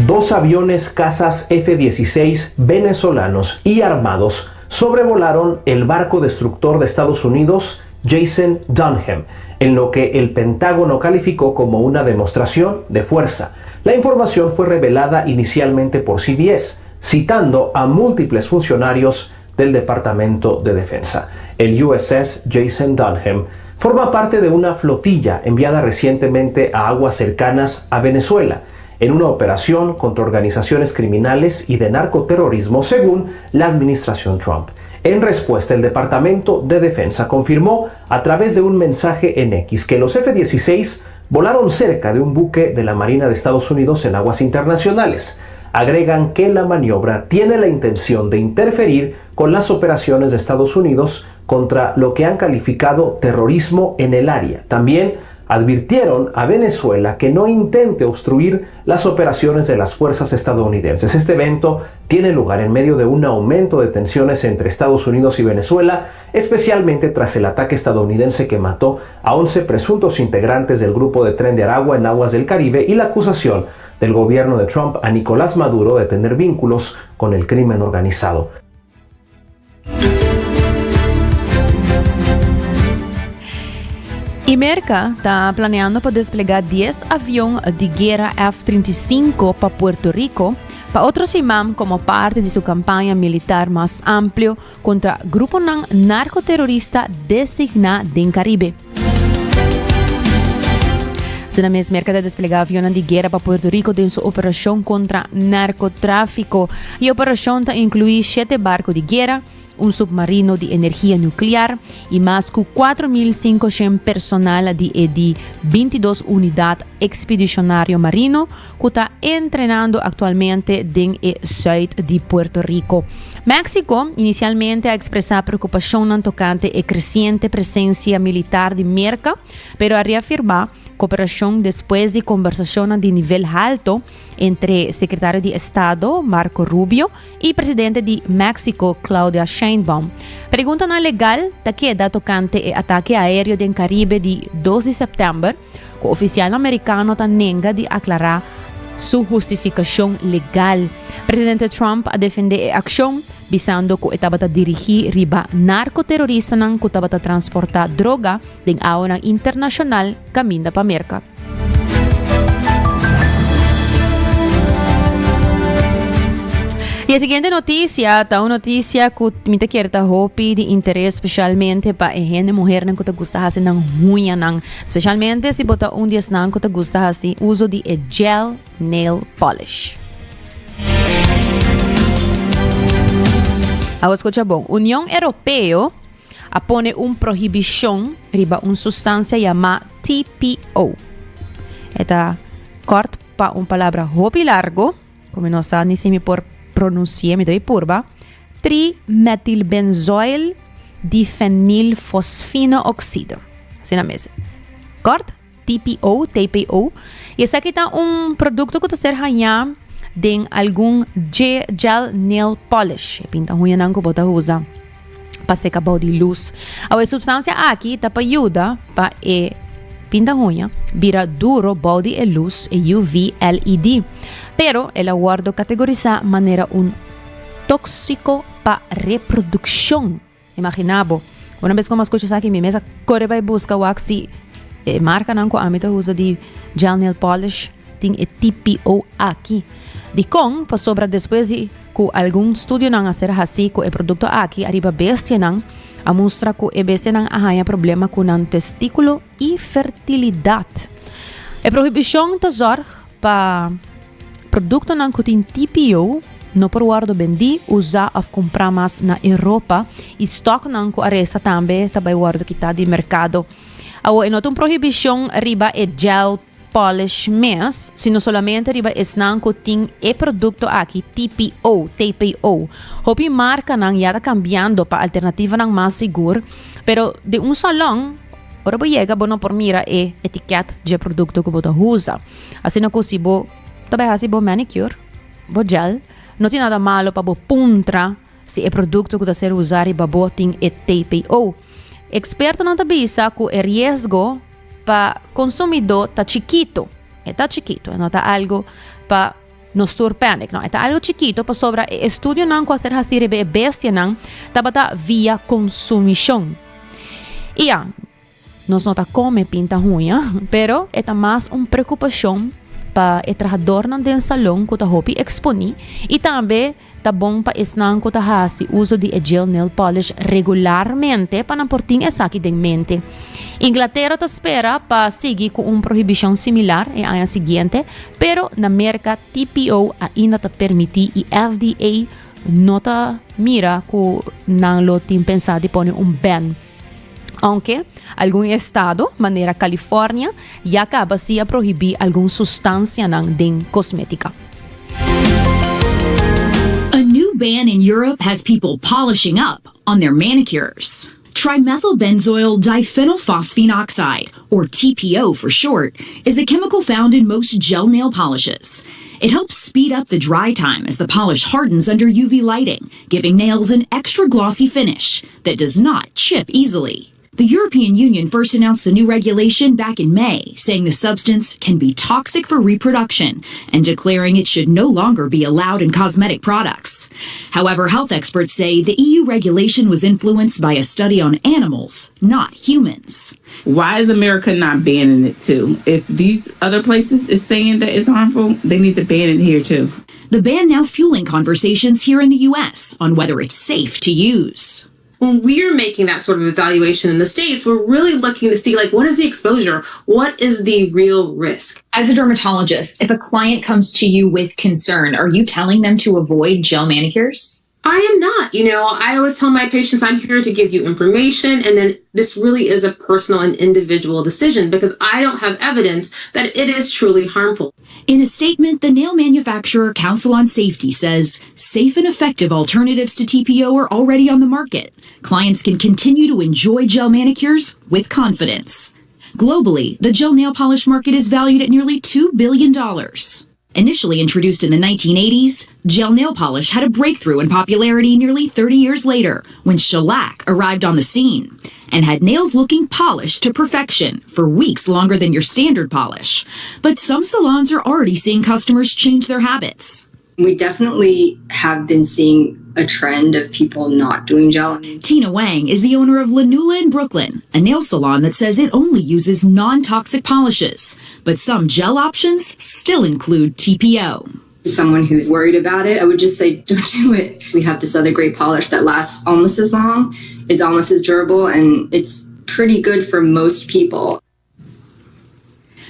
Dos aviones cazas F-16 venezolanos y armados sobrevolaron el barco destructor de Estados Unidos Jason Dunham, en lo que el Pentágono calificó como una demostración de fuerza. La información fue revelada inicialmente por CBS, citando a múltiples funcionarios del Departamento de Defensa. El USS Jason Dunham forma parte de una flotilla enviada recientemente a aguas cercanas a Venezuela en una operación contra organizaciones criminales y de narcoterrorismo, según la administración Trump. En respuesta, el Departamento de Defensa confirmó a través de un mensaje en X que los F-16 volaron cerca de un buque de la Marina de Estados Unidos en aguas internacionales. Agregan que la maniobra tiene la intención de interferir con las operaciones de Estados Unidos contra lo que han calificado terrorismo en el área. También advirtieron a Venezuela que no intente obstruir las operaciones de las fuerzas estadounidenses. Este evento tiene lugar en medio de un aumento de tensiones entre Estados Unidos y Venezuela, especialmente tras el ataque estadounidense que mató a 11 presuntos integrantes del grupo de Tren de Aragua en aguas del Caribe y la acusación del gobierno de Trump a Nicolás Maduro de tener vínculos con el crimen organizado. Y Merca ta planeando pa desplega dies avion di guera F 35 pa Puerto Rico pa otro siman como parti di su campaña militar mas amplio contra gruponan narcoterorista designa den Caribe. Asina mes Merca ta desplega avionnan di guera pa Puerto Rico den su operacion contra narcotrafico. E operacion ta inclui shete barco di guera, un submarino di energia nuclear y mas cu 4.500 personal di e di 22 Unidad Expedicionario Marino cu ta entrenando actualmente den e zuid di Puerto Rico. Mexico inicialmente a expresa preocupacionnan tocante e creciente presencia militar di Merca, pero a reafirma cooperacion despues di conversacionnan di nivel halto entre Secretario di Estado Marco Rubio y presidente di Mexico Claudia Sheinbaum. Preguntanan legal ta keda tocante e atake aereo den Caribe di dos di september, ku ofisialnan merikano ta nenga di aklará su hustifikashon legal. Presidente Trump a defendé e akshon, bisando ku e tabata dirigí riba narkoteroristanan ku tabata transportá droga den awanan internashonal kaminda pa Merka. Y e siguiente noticia ta un noticia cu mi ta kier ta hopi di interes specialmente pa e hende muhernan cu ta gusta haci nan huñanan. Specialmente si bo ta un di esnan cu ta gusta haci uso di e gel nail polish. Awo scucha bon. Union Europeo a pone un prohibicion riba un sustancia yama TPO. E ta kort pa un palabra hopi largo, ku mi no sa ni si mi por pronunci'é, mi ta purba. Trimetilbenzoil difenilfosfino oxido. Asina mes. Kort, TPO, TPO. I esaki ta un produkto ku ta ser hañá den algun gel nail polish. E pinta huñanan ku bo ta usa pa seka bou di lus. Awe e supstansia aki ta pa yuda pa e pinta huña bira duro bou di e lus, e UV LED. Pero el a wòrdu kategorisá manera un tóksiko pa reprodukshon. Imaginá bo, una bes ku mi a skucha esaki mi mes a kore bai buska wak si e markanan ku ami ta usa di gel nail polish tin e TPO aki. Dikon? Pasobra despues di ku algun studionan a ser hasi ku e produkto aki ariba bestianan, a mustra ku e bestianan a haña problema ku nan testíkulo i fertilidat. E prohibishon ta zòrg pa Produktonan ku tin TPO no por wòrdu bendí, usá òf kumprá mas na Europa i stòknan ku a resta tambe ta bai wòrdu kitá di merkado. Awor e no ta un prohibishon riba e gel polish mes, sino solamente riba esnan ku tin e produkto aki TPO, TPO. Hopi markanan ya ta kambiando pa alternativanan mas sigur, pero den un salon ora bo yega bo no por mira e etikèt dje produkto ku bo ta usa. Asina ku si bo ta bai hasi bo manicure, bo gel, no tin nada malo pa bo puntra si e produkto ku ta ser usa riba bo tin e TPO. Ekspertonan ta bisa ku e riesgo pa konsumidó ta chikito. E ta chikito, e no ta algu pa nos tur panic, no. E ta algu chikito pasobra e estudionan ku a ser hasi riba e bestianan tabata via konsumishon. I ya. Nos no ta come pinta huña, pero e ta mas un preocupacion pa e trahadornan den salon cu ta hopi exponi y tambe ta bon pa esnan cu ta haci uso di e gel nail polish regularmente pa nan por tin esaki den mente. Inglatera ta spera pa sigui cu un prohibicion similar e aña siguiente, pero na Merca TPO ainda ta permiti y FDA no ta mira cu nan lo tin pensa di pone un ban. Aunke algun estado, manera California, ya caba si a prohibi algun sustancianan den cosmetica. A new ban in Europe has people polishing up on their manicures. Trimethylbenzoyl diphenylphosphine oxide, or TPO for short, is a chemical found in most gel nail polishes. It helps speed up the dry time as the polish hardens under UV lighting, giving nails an extra glossy finish that does not chip easily. The European Union first announced the new regulation back in May, saying the substance can be toxic for reproduction and declaring it should no longer be allowed in cosmetic products. However, health experts say the EU regulation was influenced by a study on animals, not humans. Why is America not banning it too? If these other places is saying that it's harmful, they need to ban it here too. The ban now fueling conversations here in the U.S. on whether it's safe to use. When we're making that sort of evaluation in the States, we're really looking to see like what is the exposure? What is the real risk? As a dermatologist, if a client comes to you with concern, are you telling them to avoid gel manicures? I am not. You know, I always tell my patients I'm here to give you information. And then this really is a personal and individual decision because I don't have evidence that it is truly harmful. In a statement, the nail manufacturer Council on Safety says safe and effective alternatives to TPO are already on the market. Clients can continue to enjoy gel manicures with confidence. Globally, the gel nail polish market is valued at nearly $2 billion. Initially introduced in the 1980s, gel nail polish had a breakthrough in popularity nearly 30 years later when shellac arrived on the scene and had nails looking polished to perfection for weeks longer than your standard polish. But some salons are already seeing customers change their habits. We definitely have been seeing a trend of people not doing gel. Tina Wang is the owner of Lanula in Brooklyn, a nail salon that says it only uses non toxic polishes. But some gel options still include TPO. To someone who's worried about it, I would just say, don't do it. We have this other great polish that lasts almost as long, is almost as durable, and it's pretty good for most people.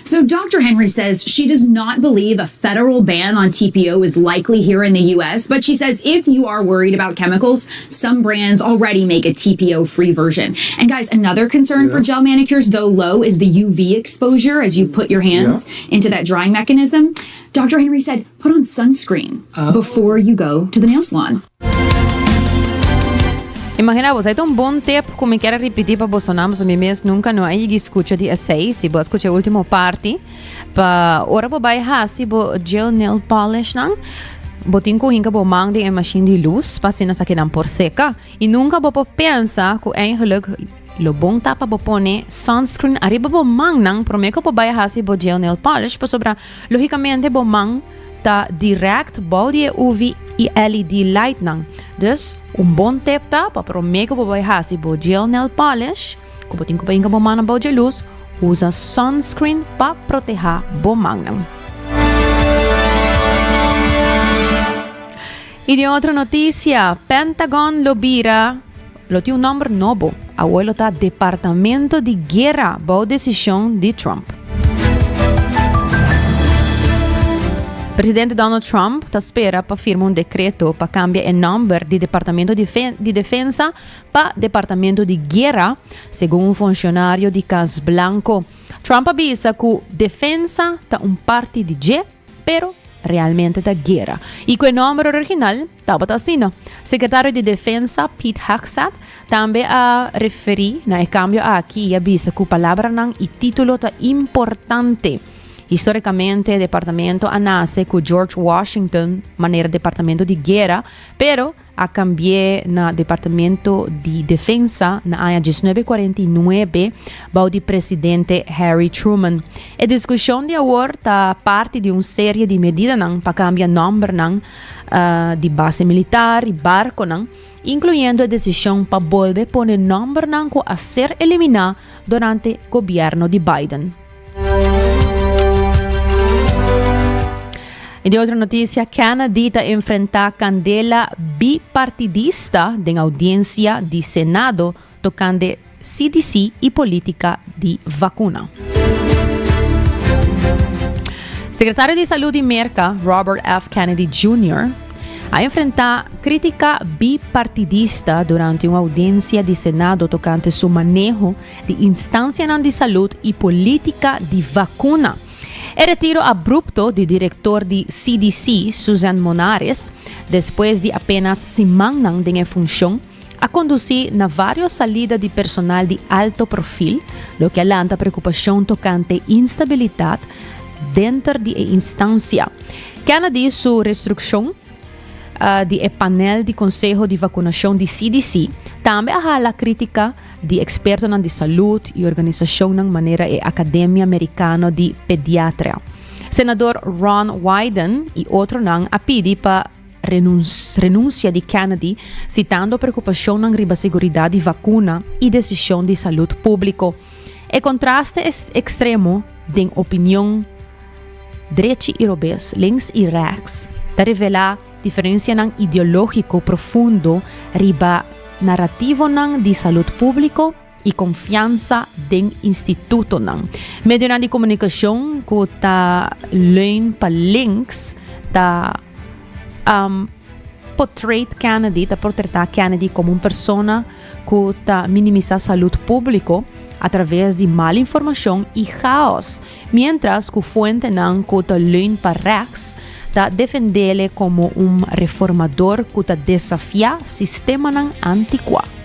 So Dr. Henry says she does not believe a federal ban on TPO is likely here in the U.S., but she says if you are worried about chemicals, some brands already make a TPO free version. And guys, another concern for gel manicures, though low, is the UV exposure as you put your hands into that drying mechanism. Dr. Henry said, put on sunscreen before you go to the nail salon. Imagina bo, esei ta un bon tip ku mi kier a ripití pa bosonan, pasobra mi mes nunka no a yegi skucha di esei. Si bo a skucha e último parti, pa ora bo bai hasi bo gel nail polish nan, bo tin ku hinka bo man den e mashin di lus pa asina esakinan por seka. I nunka bo por pensa ku eigenlijk lo bon ta pa bo pone sunscreen ariba bo mannan promé ku bo bai hasi bo gel nail polish, pasobra lógikamente bo man ta direct bou di e UV i LED lightnan. Dus, un bon tip ta pa promé ku bo bai hasi bo gel nail polish, ku bo tin ku bai hinka bo mannan bou dje lus, usa sunscreen pa protehá bo mannan. I den otro notisia, Pentagon lo bira lo tin un nòmber nobo. Awor lo ta Departamento di Guera bou desishon di Trump. Presidente Donald Trump ta spera pa firma un dekreto pa kambia e nòmber di Departamento di Defensa pa Departamento di Guera, segun un funshonario di Kas Blanko. Trump a bisa ku defensa ta un parti di dje. Pero realmente ta guera. Y cu e nomber original tabata asina. Secretario di Defensa Pete Hegseth tambe a referi na e cambio aki y a bisa cu palabranan y titulo ta importante. Historicamente e departamento a nace cu George Washington manera Departamento di Guera, pero A cambi'é na Departamento di Defensa na aña 1949 bou di presidente Harry Truman. E discusion di awor ta parti di un serie di medidanan pa cambia nombernan di base militar y barconan, incluyendo e decision pa bolbe pone nombernan cu a ser elimina durante gobierno di Biden. Y di otro noticia, Kennedy ta enfrenta candela bipartidista den audiencia di Senado tocante CDC y politica di vacuna. Secretario di Salud di Merca, Robert F. Kennedy Jr., a enfrenta critica bipartidista durante un audiencia di Senado tocante su maneho di instancianan di salud y politica di vacuna. E retiro abrupto di director di CDC, Suzanne Monares, despues di apenas simannan den e funcion, a kondusí na vários salida di personal di alto profil, loke a lanta preokupashon tokante instabilitat denter di e instansia. Kennedy su restrukshon di e panel di konseho di vakunashon di CDC tambe a hala krítika di ekspertonan di salud i organisashonnan manera e Akademia Merikano di Pediatria. Senador Ron Wyden i otronan a pidi pa renunsia di Kennedy, sitando preokupashonnan riba seguridat di vakuna i desishon di salud públiko. E kontraste ekstremo den opinion drechi i robes, links i rechts, ta revelá diferensianan ideológiko profundo riba narativonan di salud públiko i konfiansa den institutonan. Medionan di komunikashon ku ta leun pa links ta portrait Kennedy, ta portretá Kennedy komo un persona ku ta minimisá salud públiko atraves di mal informashon i chaos, miéntras ku fuentenan ku ta leun pa rechts ta defendele komo un reformador ku ta desafiá sistemanan antikuá.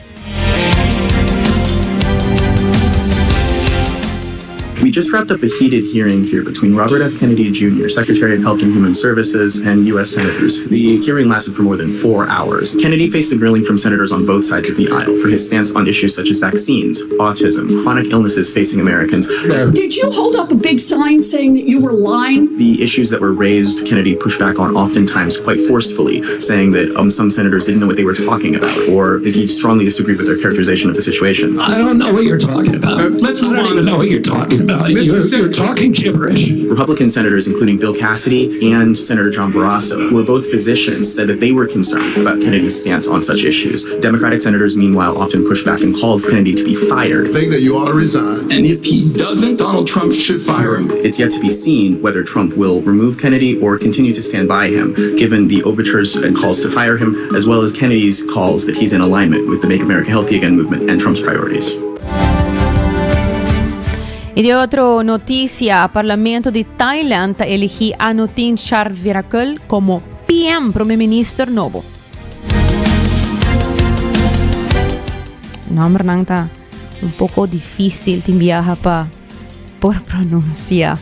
We just wrapped up a heated hearing here between Robert F. Kennedy Jr., Secretary of Health and Human Services, and U.S. Senators. The hearing lasted for more than four hours. Kennedy faced a grilling from senators on both sides of the aisle for his stance on issues such as vaccines, autism, chronic illnesses facing Americans. Did you hold up a big sign saying that you were lying? The issues that were raised, Kennedy pushed back on oftentimes quite forcefully, saying that um, some senators didn't know what they were talking about, or that he strongly disagreed with their characterization of the situation. I don't know what you're talking about. Uh, let's move I don't on. even know what you're talking about. You're, you're talking gibberish. Republican senators, including Bill Cassidy and Senator John Barrasso, who are both physicians, said that they were concerned about Kennedy's stance on such issues. Democratic senators, meanwhile, often pushed back and called for Kennedy to be fired. Think that you ought to resign. And if he doesn't, Donald Trump should fire him. It's yet to be seen whether Trump will remove Kennedy or continue to stand by him, given the overtures and calls to fire him, as well as Kennedy's calls that he's in alignment with the Make America Healthy Again movement and Trump's priorities. I di otro notisia, Parlamento di Thailand ta eligí Anutin Charnvirakul komo PM, Prome Minister, nobo. Nòmbernan ta un poko difísil tin biaha pa por pronunsiá.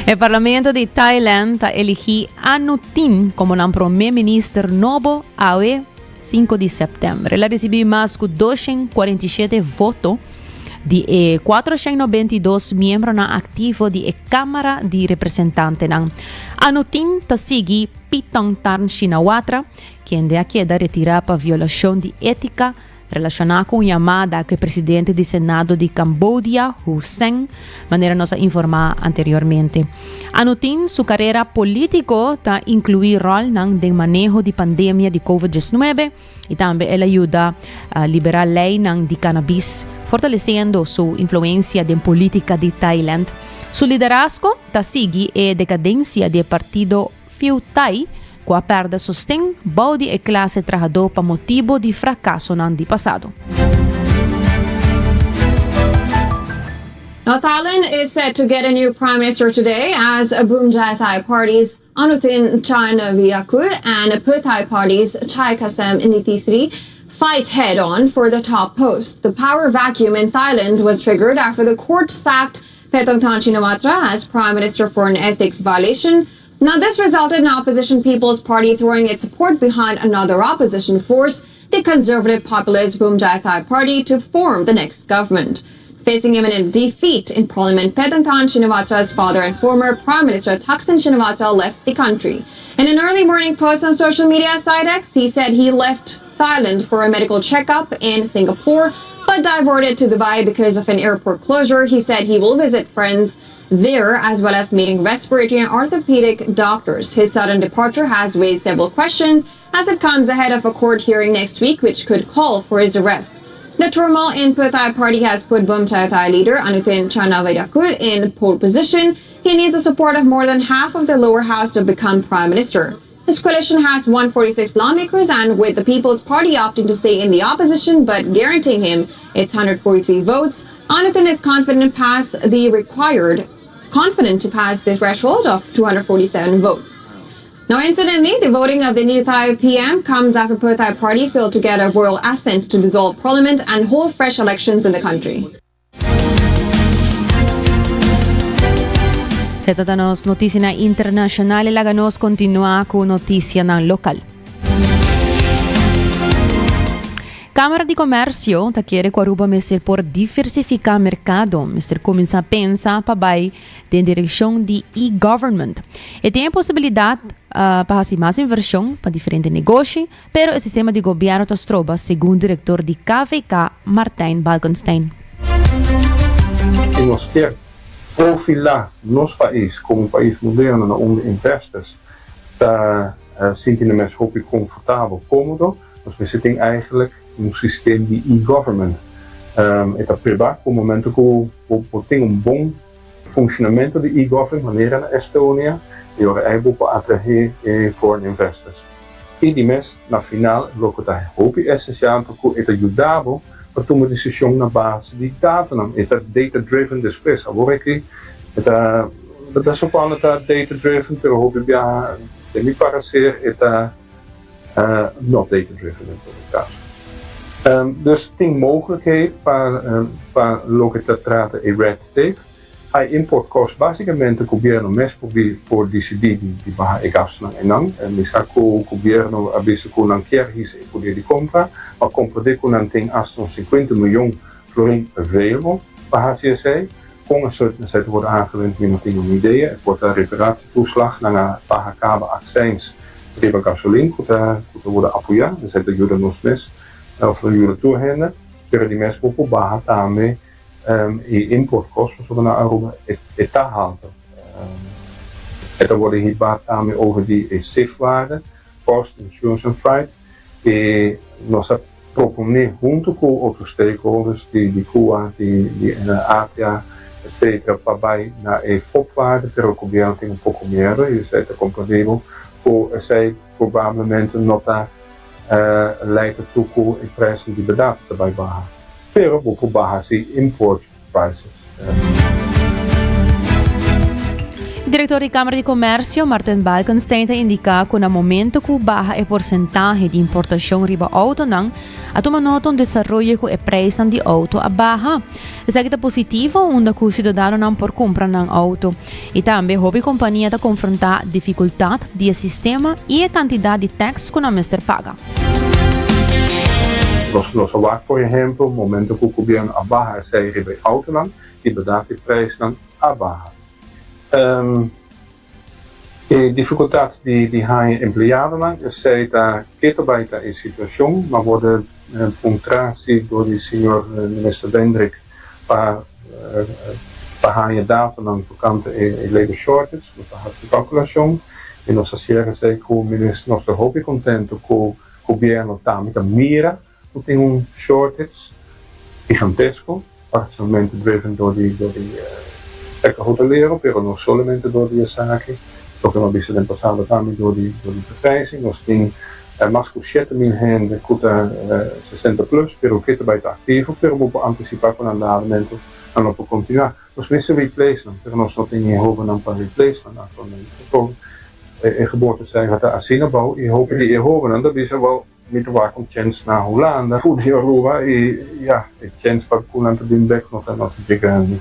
E Parlamento di Thailand ta eligí Anutin komo nan Prome Minister nobo awe 5 di sèptèmber. El a risibí mas ku 247 voto di e 492 miembronan aktivo di e Kámara di Representantenan. Anutin ta sigui Paetongtarn Shinawatra, kende a keda retirá pa violashon di étika Relashoná ku un yamada ku e presidente di Senado di Cambodia, Hu Sen, manera nos a informá anteriormente. Anutin su karera polítiko ta inkluí ròlnan den maneho di pandemia di Covid 19 i tambe el a yuda liberá leinan di kanabis, fortalesiendo su influensia den polítika di Thailand. Su liderazgo ta sigui e dekadensia di e partido Pheu Thai, ku a pèrdè sosten bou di e klase trahadó pa motibu di frakasonan di pasado. Now Thailand is set to get a new prime minister today as Bhumjaithai Party's Anutin Charnvirakul and Pheu Thai Party's Chaikasem Nitisiri fight head on for the top post. The power vacuum in Thailand was triggered after the court sacked Paetongtarn Shinawatra as prime minister for an ethics violation. Now, this resulted in opposition People's Party throwing its support behind another opposition force, the conservative populist Bhumjaithai Party, to form the next government. Facing imminent defeat in parliament, Paetongtarn Shinawatra's father and former Prime Minister Thaksin Shinawatra left the country. In an early morning post on social media site X, he said he left Thailand for a medical checkup in Singapore, but diverted to Dubai because of an airport closure. He said he will visit friends there, as well as meeting respiratory and orthopedic doctors. His sudden departure has raised several questions as it comes ahead of a court hearing next week, which could call for his arrest. The turmoil in Pheu Thai party has put Bhumjaithai leader Anutin Charnvirakul in pole position. He needs the support of more than half of the lower house to become prime minister. His coalition has 146 lawmakers and with the People's Party opting to stay in the opposition but guaranteeing him its 143 votes, Anutin is confident pass the required confident to pass the threshold of 247 votes. Now, incidentally, the voting of the new Thai PM comes after Pheu Thai party failed to get a royal assent to dissolve parliament and hold fresh elections in the country. Esey ta nos noticianan internacional y laga nos continua cu noticianan local. Camara di Comercio ta kere cu Aruba mester por diversifica mercado, mester cuminsa pensa pa bay den direccion di e-government. E tin e posibilidad pa haci mas inversion pa diferente negoshi, pero e sistema di gobierno ta stroba, segun director di KVK, Martijn Balkenstein. Si nos kier profilá nos pais komo un pais moderno na unda investors ta sinti nan mes hopi konfortabel, kómodo, nos mester tin eigenlijk un sistem di e-government. E ta pruebá ku momento ku bo tin un bon funshonamentu di e-government manera na Estonia, e ora ei bo por atraé e foreign investors. I di mes, na final, loke ta hopi esensial ta ku e ta yuda bo pa tuma desishon na base di datonan. E ta data driven despues. Awor aki e ta ta supone ta data driven, pero hopi biaha den mi parecer e ta not data driven den todo caso. Dus tin mogelijkheid pa pa loke ta trata e red tape. High import cost basicamente gobierno mes por por dicidi di baha e gastonan eynan. Mi sa cu gobierno a bisa cu nan kier hisa e poder di compra, ma comprende cu nan tin hasta un 50 miljoen florin available pa haci esey. Con esey ta wordo aangewend mi no tin un idea. E por ta reparatietoeslag, nan a baha caba accijns riba gasolin cu ta cu ta wordo apoya, esey ta yuda nos mes of ta yuda tur hende, pero di mes por por baha tambe E import cost pasobra na Aruba e ta halto. E ta worde hiba tambe over di e CIF-waarde, cost, insurance and freight. E nos a propone hunto cu otro stakeholders di CUA, di ATA, etcetera pa bay na e FOB-waarde, pero gobierno tin un poco miedo y esey ta comprendibel cu esey probablemente no ta leid ertoe cu e prijsnan di berdad ta bay baha. Pero bo por baha si import prices. Director di Camara di Comercio, Martin Balkenstein ta indica cu na momento cu baha e porcentahe di importacion riba autonan, a tuma nota un desaroyo cu e prijsnan di auto a baha. Esaki ta positivo unda cu ciudadanonan por cumpra nan auto. Y tambe hopi compania ta confronta dificultad di e sistema y e cantidad di tax cu nan mester paga. Nos nos a wak por ehempel momento cu gobierno a baha esey riba e autonan y berdad e prijsnan a baha. E dificultad di di haña empleadonan esey ta keto bay ta e situacion, ma worde puntra si door di señor Minister Wendrick pa pa haña datonan tocante e labor shortage, nos a haci un calculacion y nos a cierra esey cu Minister, nos ta hopi contento cu Gobierno tambe ta mira cu tin un shortage gigantesco, parcialmente driven door di door di sector hotelero, pero no solamente door di esaki, loke nos a bisa den pasado tambe door di door di vergrijzing. Nos tin mas cu 7000 hende cu ta 60 plus, pero ke ta bay ta activo, pero bo por anticipa cu nan dadamento nan no por continua. Nos mester replace nan, pero nos no tin e hobennan pa replace nan actualmente. Pasobra e geboortecijfer ta asina abou y hopi di e hobennan ta bisa, well, Mi ta wak un chens na Hulanda, for di Aruba y ya, e chens pa cu nan ta bin bek no ta no ta dje grandi.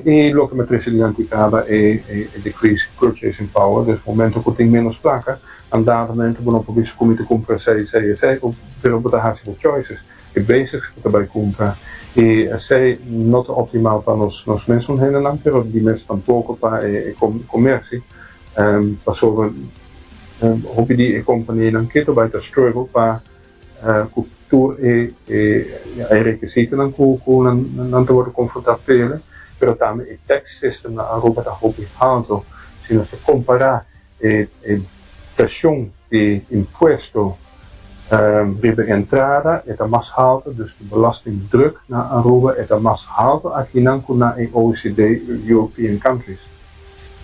Y loke mi a trece dilanti caba e e decrease in purchasing power, dus momento cu tin menos placa, andadamente bo no por bisa cu mi ta cumpra esey, esey, esey, pero bo ta haci bo choices, e basics bo ta bay cumpra y esey no ta optimal pa nos nos mesun hendenan, pero di mes tampoco pa e comercio, pasobra. Hopi di e kompanianan ke ta bai ta struggle pa ku tur e e rekisitonan ku ku nan ta wòrdu konfrontá p'e, pero tambe e tax system na Aruba ta hopi halto. Si nos ta kompará e e preshon di impuesto riba e entrada e ta mas halto, dus e belastingdruk na Aruba e ta mas halto akinan ku na e OECD European countries.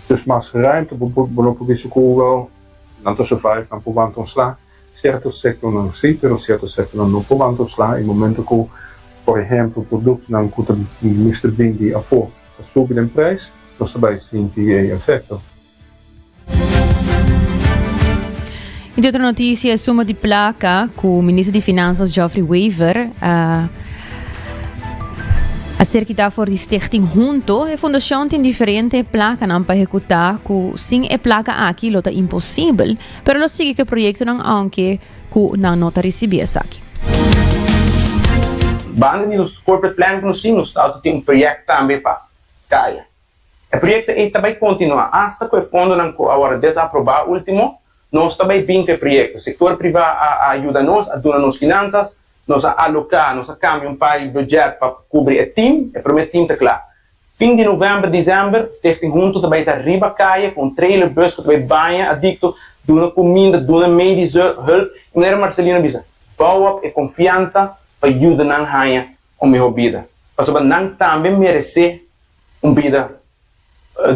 Dus mas ruimte bo bo no por bisa ku wel nan ta survive, nan por wanta un sla. Sierto sektornan si, pero sierto sektornan no por wanta un sla. E momento ku por ehempel produktonan ku ta mester bin di afó ta subi den prijs, nos ta bai sinti e efekto. Y di otro noticia, e suma di placa cu Minister di Finanzas Geoffrey Wever a a ser kita for di Stichting Hunto. E fundacion tin diferente placanan pa ehecuta cu sin e placa aki lo ta imposibel, pero lo sigui cu e proyectonan aunke cu nan no ta ricibi esaki. Banda di nos corporate plan cu nos tin, nos ta tin un project tambe pa caya. E proyekto ei ta bai kontinuá asta ku e fondonan ku a wòrdu desaprobá último. Nos ta bai bin ku e proyekto. Sektor privá a a yuda nos, a duna nos finansas, nos a aloká, nos a kambia un par di budget pa kubri e tim. E promé tim ta kla. Fin di novèmber, desèmber, Stichting Hunto ta bai ta riba kaya ku un trailer bus ku ta bai baña adikto, duna kuminda, duna medische hulp. I manera Marcelino a bisa, bou op e konfiansa pa yuda nan haña un mihó bida, pasobra nan tambe meresé un bida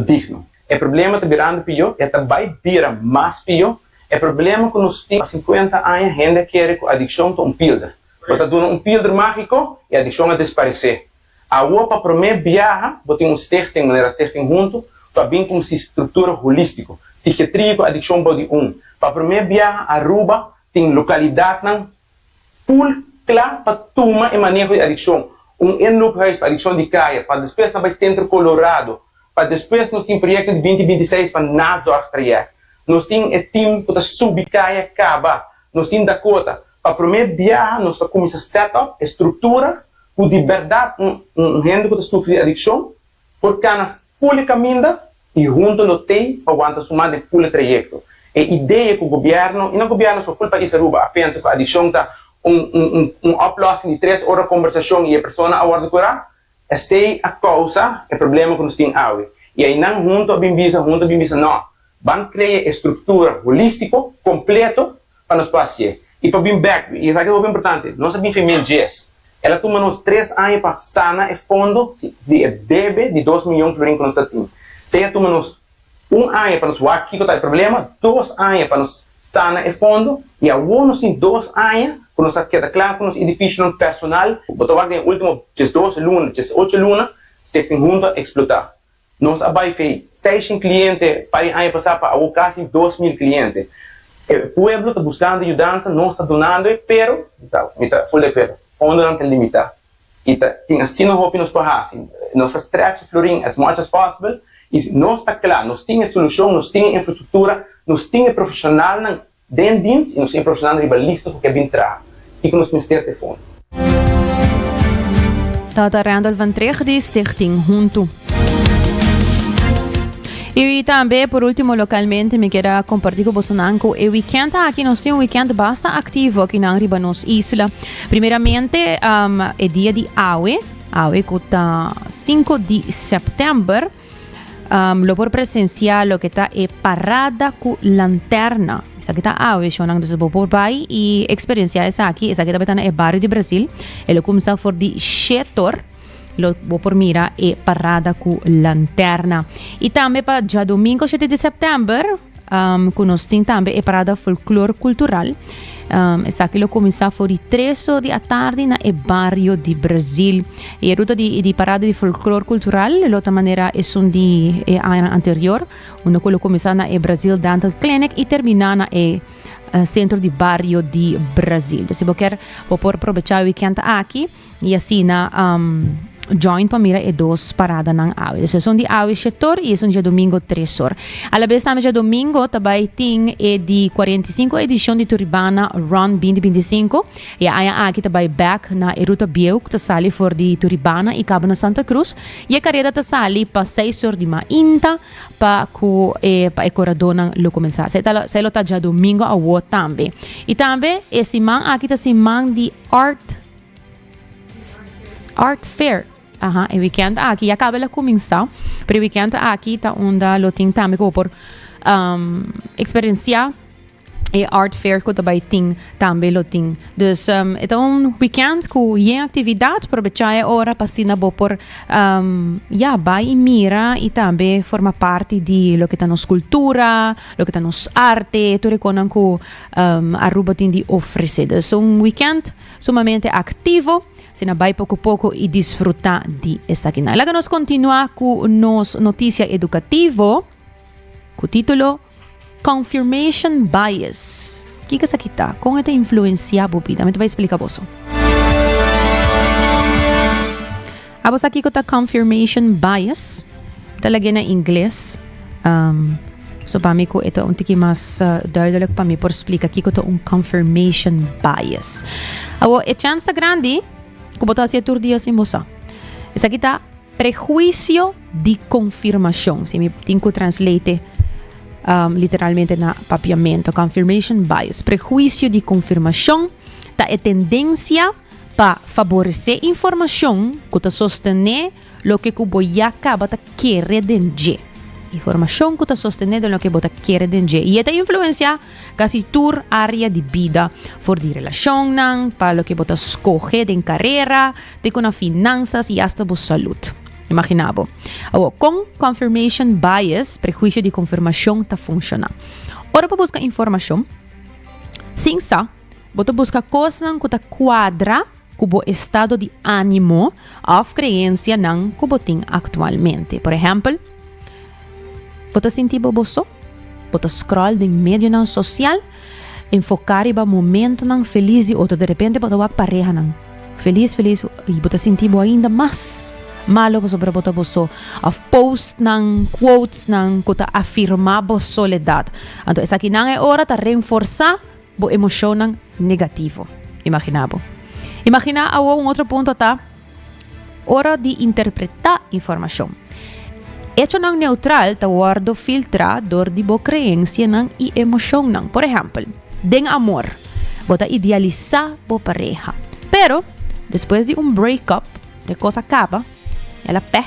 digno. E problema ta birando pió, e ta bai bira mas pió. E problema ku nos tin pa sinkuenta aña hende a kere ku adikshon ta un pilder. Bo ta duna un pilder mágiko i adikshon a desparesé. Awor pa promé biaha bo tin un stichting manera Stichting Hunto ku a bin ku un struktura holístiko, sikiatria ku adikshon bou di un. Pa promé biaha Aruba tin lokalidatnan Full kla pa tuma e maneho di adikshon, un inloophuis pa adikshon di kaya, pa despues nan bai Centro Colorado, pa despues nos tin proyekto di binti binti seis pa nazorgtraject. Nos tin e team ku ta subi kaya kaba, nos tin Dakota. Pa promé biaha nos ta kuminsá set up e struktura ku di bèrdat un un hende ku ta sufri di adikshon por kana full e kaminda y hunto lo tey pa wanta su man den full e trayecto. E idea cu gobierno, y no gobierno so, full pais Aruba a pensa cu adiccion ta un un un oplossing di tres ora conversacion y e persona a wordo cura, esey a causa e problema cu nos tin awe. Y aynan hunto a bin bisa, hunto a bin bisa no, ban crea e structura holistico completo pa nos por hacié. Y pa bin bek, y esaki ta hopi importante, nos a bin fin mil djes. El a tuma nos tres aña pa sana e fondo di e debe di dos miyon florin ku nos ta tin. Esei a tuma nos un aña pa nos wak kiko ta e problema, dos aña pa nos sana e fondo y awor nos tin dos aña ku nos a keda kla ku nos edificionan personal. Bo ta wak den e ultimo 12 luna, 18 luna, Stichting Hunto a explota. Nos a bai fei seishen cliente pa e aña pasá pa awor casi 2000 cliente. E pueblo ta buscando yudansa, nos ta dunando e, pero, mi ta, mi ta full de acuerdo, fondonan ta limita y ta tin asina hopi nos por haci. Nos ta stretch e florin as much as possible y nos ta cla, nos tin e solucion, nos tin e infrastructura, nos tin e profesionalnan Den dins i nos tin profesional riba lista ku ke bin traha. Kiko nos mester ta e fondo? Tata Randolph van Treg di Stichting Huntu. I tambe por ultimo localmente mi kier a comparti cu bosonan cu e weekend aki nos tin un weekend basta activo aki nan riba nos isla. Primeramente um, e dia di awe, awe cu ta 5 di september, Um, lo por presencia loke ta e parada cu lanterna. Esaki ta awe, shownan, dus bo por bai y experiencia esaki. Esaki ta na e barrio di Brasil. E lo kumsa for di shetor. Lo bo por mira e parada cu lanterna. Y tambe pa djadomingo 7 di september, um, cu nos tin tambe e parada folklor cultural. Um, esaki lo cuminsa for di 3 or di atardi na e barrio di Brasil. E ruta di, di parada di folklor cultural lo ta manera esun di e aña anterior, unda cu lo cuminsa na e Brasil Dental Clinic y termina na e uh, centro di barrio di Brasil. Dus si bo kier, bo por aprovecha e weekend aki Y asina um, join pa mira e dos paradanan awe. Dus esun di awe shetor y esun djadomingo tresor. A la bes tambe djadomingo ta bai tin e di 45 edicion di Turibana Run 2025. E aña aki ta bai back na e ruta bieu ku ta sali for di Turibana y kaba na Santa Cruz. Y e kareda ta sali pa 6 or di mainta pa ku e pa e koradónan lo kuminsá. Esei ta esei lo ta djadomingo awo tambe. Y tambe e siman aki ta siman di Art Art Fair. Aha, e weekend aki ya caba el a cuminsa, pero e weekend aki ta unda lo tin tambe cu bo por um, experiencia e art fair cu ta bay tin tambe lo tin. Dus um, e ta un weekend cu yen actividad, probecha e ora pa asina bo por um, ya bay y mira y tambe forma parti di loke ta nos cultura, loke ta nos arte, tur e conan cu um, Aruba tin di ofrece. Dus un weekend sumamente activo, asina bai poco poco y disfruta di esakinan. Laga nos continua cu nos noticia educativo cu titulo Confirmation Bias. Kiko esaki ta? Kon e ta influensiá bo bida? Mi ta bai splika boso. Abo sa kiko ta confirmation bias? Mi ta lag'é na ingles. Um, so pa mi ku e ta un tiki mas duidelijk pa mi por splika kiko ta un confirmation bias. Awo, e chance ta grandi ku bo ta hasié tur dia sin bo sa. Esaki ta Prehuisio di konfirmashon, si mi tin ku translate literalmente na papiamento, confirmation bias. Prehuisio di konfirmashon ta e tendensia pa faboresé informashon ku ta sostené loke ku bo ya kaba ta kere den dje. Informashon ku ta sostené den loke bo ta kere den dje. I e ta influensiá kasi tur área di bida, for di relashonnan, pa loke bo ta skohe den karera, Te ku na finansas i asta bo salud. Imaginá bo. Awor, kon confirmation bias, prehuisio di konfirmashon, ta funshoná? Ora bo buska informashon, sin sa, bo ta buska kosnan ku ta kuadra ku bo estado di ánimo òf kreensianan ku bo tin aktualmente. Por ehèmpel, bo ta sinti bo bo so? Bo ta scroll den medionan sosial, enfoká riba momentonan felis di otro. Derepente bo ta wak parehanan felis felis i bo ta sinti bo ainda mas malo pasobra bo ta bo so. Òf postnan, quotesnan ku ta afirmá bo soledat. Anto esakinan e ora ta renforsá bo emoshonnan negativo. Imaginá bo. Imaginá awor un otro punto ta ora di interpretá informashon. Echonan neutral ta wòrdu filtrá dor di bo kreensianan i emoshonnan. Por ehèmpel, den amor, bo ta idealisá bo pareha. Pero, despues di un break-up, e kos a kaba, el a pè.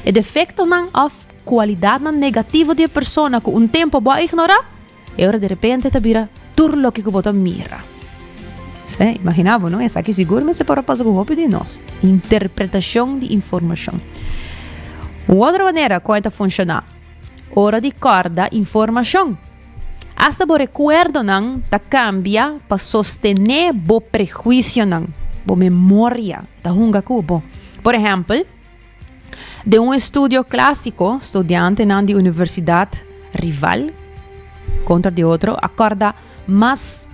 E defektonan òf kualidatnan negativo di e persona ku un tempu bo a ignorá, E ora derepente ta bira tur loke ku bo ta mira. Sí, imagina bo, no? Esaki sigur mester por a pasa ku hopi di nos. Interpretashon di informashon. Un otro manera kon e ta funshoná, ora di kòrda informashon. Asta bo rekuerdonan ta kambia pa sostené bo prehuisionan. Bo memoria ta hunga ku bo. Por ehèmpel, Den un estudio klásiko, studiantenan di universidat rival kontra di otro a kòrda mas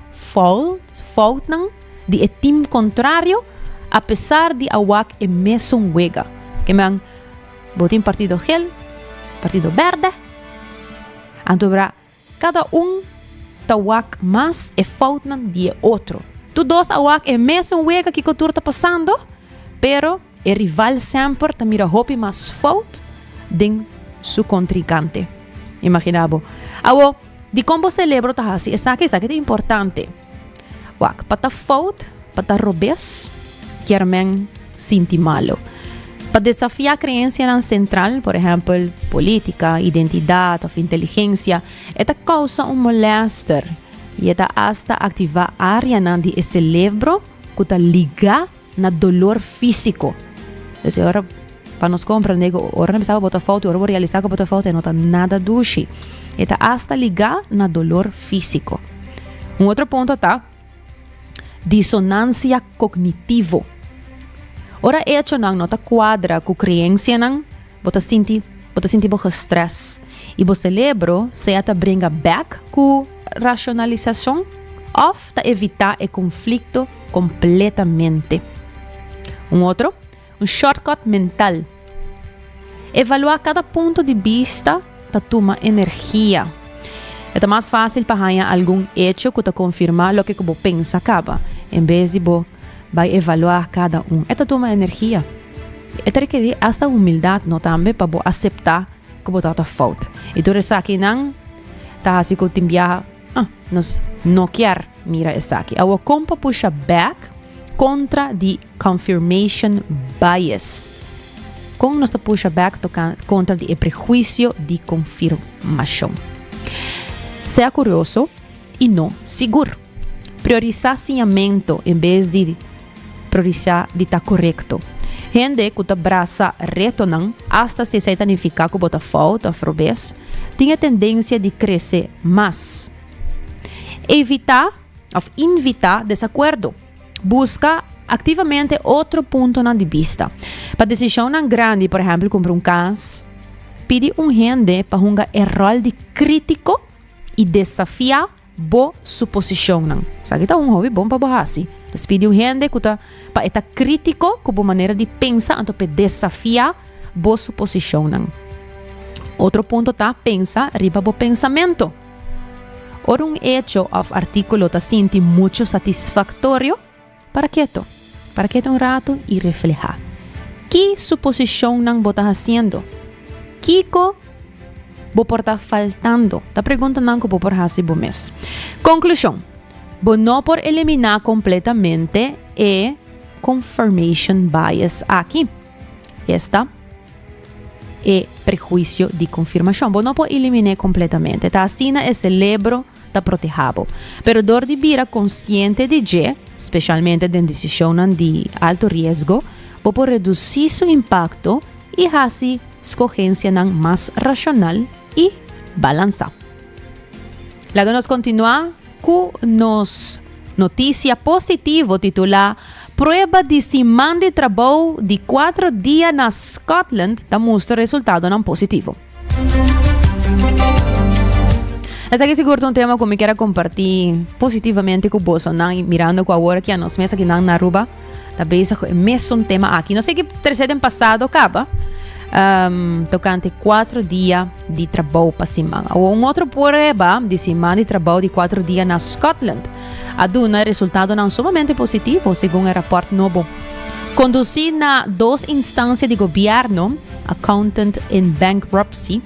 foutnan di e tim kontrario apesar di a wak e mesun wega. Ke men, bo tin partido gel, partido bèrdè, anto bra Kada un ta wak mas e foutnan di e otro. Tur dos a wak e mesun wega kiko tur ta pasando, pero e rival semper ta mira hopi mas fout den su kontrinkante. Imagina bo. Awo, dikon bo selebro ta hasi esaki? Esaki ta importante. Wak, pa ta fout, pa ta robes, kier men sinti malo. Pa desafiá kreensianan sentral, por ehèmpel, polítika, identidat òf inteligensia, e ta kousa un molèster i e ta asta aktivá áreanan di e selebro ku ta ligá na dolor físiko. Dus e ora pa nos komprendé ku ora nan bisa bo ta fout i ora bo realisá ku bo ta fout e no ta nada dushi. E ta asta ligá na dolor físiko. Un otro punto ta disonansia kognitivo. Ora echonan no ta kuadra ku kreensianan, bo ta sinti bo ta sinti bo gestrès i bo selebro sea ta bringa bèk ku rashonalisashon òf ta evitá e konflikto kompletamente. Un otro, un shortcut mental. Evaluá kada punto di bista ta tuma energia. E ta mas fásil pa haña algun echo ku ta konfirmá loke ku bo pensa kaba, en bes di bo bai evaluá kada un. E ta tuma energia. E ta rekerí asta humildat, no tambe, pa bo aseptá ku bo tabata fout. I tur esakinan ta hasi ku tin biaha, ah, nos no kier mira esaki. Awor kon pa pusha bèk kontra di confirmation bias? Kon nos ta pusha bèk kontra di e prehuisio di konfirmashon? Sea kurioso i no sigur. Priorisá siñamentu en bes di priorisá di ta korekto. Hende ku ta brasa retonan, asta si esei ta nifiká ku bo ta fout òf robes, tin e tendensia di krese mas. Evitá òf invitá desakuerdo. Buska aktivamente otro puntonan di bista. Pa desishonnan grandi, por ehèmpel kumpra un kas, pidi un hende pa hunga e ròl di krítiko i desafiá. bo suposishonnan. Esaki ta un hopi bon pa bo hasi. Nos pidi un hende ku ta pa e ta krítiko ku bo manera di pensa anto p'e desafiá bo suposishonnan. Otro punto ta pensa riba bo pensamentu. Ora un echo òf artíkulo ta sinti muchu satisfaktorio, para keto. Para keto un ratu i reflehá. Ki suposishonnan bo ta hasiendo? Kiko bo por ta faltando? Ta preguntanan ku bo por hasi bo mes. Konklushon, Bo no por eliminá kompletamente e confirmation bias aki. Esta e prehuisio di konfirmashon. Bo no por elimin'é kompletamente. Ta asina e selebro ta protehá bo. Pero dor di bira konsiente di dje, spesialmente den desishonnan di alto riesgo, bo por redusí su impakto i hasi skohensianan mas rashonal i balansá. Laga nos kontinuá ku nos notisia positivo titulá Prueba di siman di trabou di kuatro dia na Scotland ta mustra resultadonan positivo. Esaki sigur ta un tema ku mi kier a kompartí positivamente ku bosonan i mirando ku awor aki a nos mes akinan na Aruba ta bezig ku e mesun tema aki. No sé ki trese den pasado kaba um, tokante kuatro dia di trabou pa siman. Awor un otro prueba di siman di trabou di kuatro dia na Scotland a duna resultadonan sumamente positivo, segun e raport nobo. Kondusí na dos instansia di gobièrnu, Accountant in Bankruptcy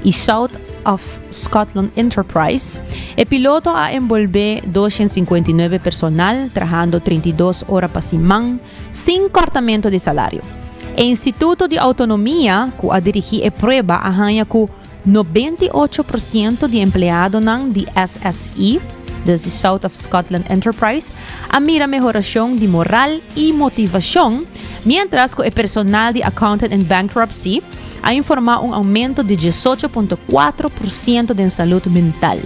i South of Scotland Enterprise, e piloto a enbolbé 259 personal trahando 32 ora pa siman sin kòrtamentu di salario. E Instituto di Outonomia ku a dirigí e prueba a haña ku 98 por ciento di empleadonan di SSE, dus di South of Scotland Enterprise, a mira mehorashon di moral i motivashon, miéntras ku e personal di Accountant in Bankruptcy a informá un oumento di 18.4% den salud mental.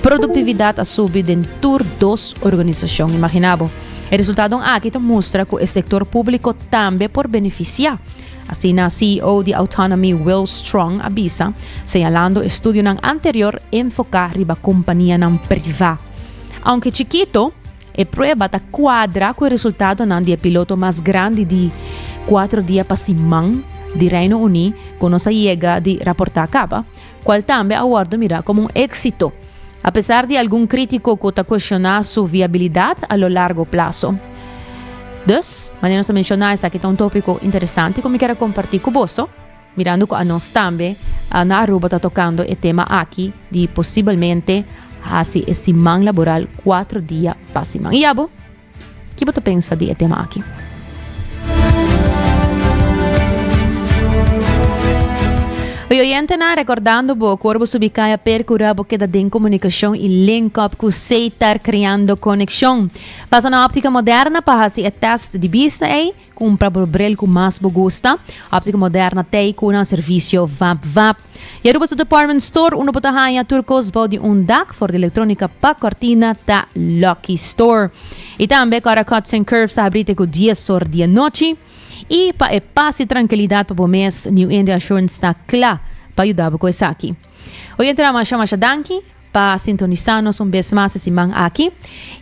Produktividat a subi den tur dos organisashon. Imaginá bo. E resultadonan aki ta mustra ku e sektor públiko tambe por benefisiá. Asina CEO di Autonomy Will Strong a bisa, señalando estudionan anterior enfoká riba kompanianan privá. Aunke chikitu, e prueba ta kuadra ku e resultadonan di e piloto mas grandi di kuatro dia pa siman di Reino Uní ku nos a yega di raportá kaba, kual tambe a wòrdu mirá komo un éksito, apesar di algun krítiko ku ta kuestioná su viabilidat a lo largo plaso. Dus, manera nos a menshoná, esaki ta un tópiko interesante ku mi kier a kompartí ku boso, mirando ku anos tambe na Aruba ta tokando e tema aki di posibelmente hasi e siman laboral kuatro dia pa siman. I abo, ki bo ta pensa di e tema aki? Oi oyentenan, rekordando bo ku ora bo subi kaya perkura bo keda den komunikashon i link up ku Setar Kreando Konekshon. Pasa na Optica Moderna pa hasi e test di bista ei. Kumpra bo bril ku mas bo gusta. Optica Moderna t'ei ku nan servisio vap vap. I Aruba su department store unda bo ta haña tur kos bou di un dak for di elektronika pa kortina ta Lucky Store. I tambe Cora Cuts and Curves ta habri te ku dies or di anochi. I pa e pas i trankilidat pa bo mes New India Assurance ta kla pa yuda bo ku esaki. Oyentenan masha masha danki. Pa sintonisá nos un bes mas e siman aki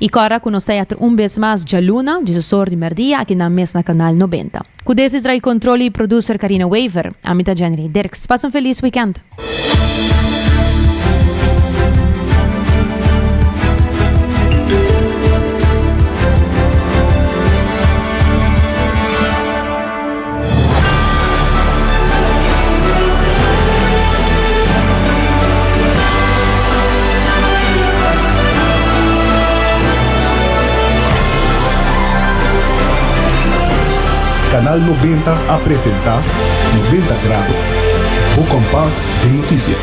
i kòrda ku nos ta yatr un bes mas djaluna, diesosor di mèrdia, aki nan mes na Kanal 90. Ku Desi trai kontrol i producer Karina Wever, ami ta Jenny Dirks. Pasa un felis wikènt! Canal 90 a presenta 90 Grado, bo kompas den notisia.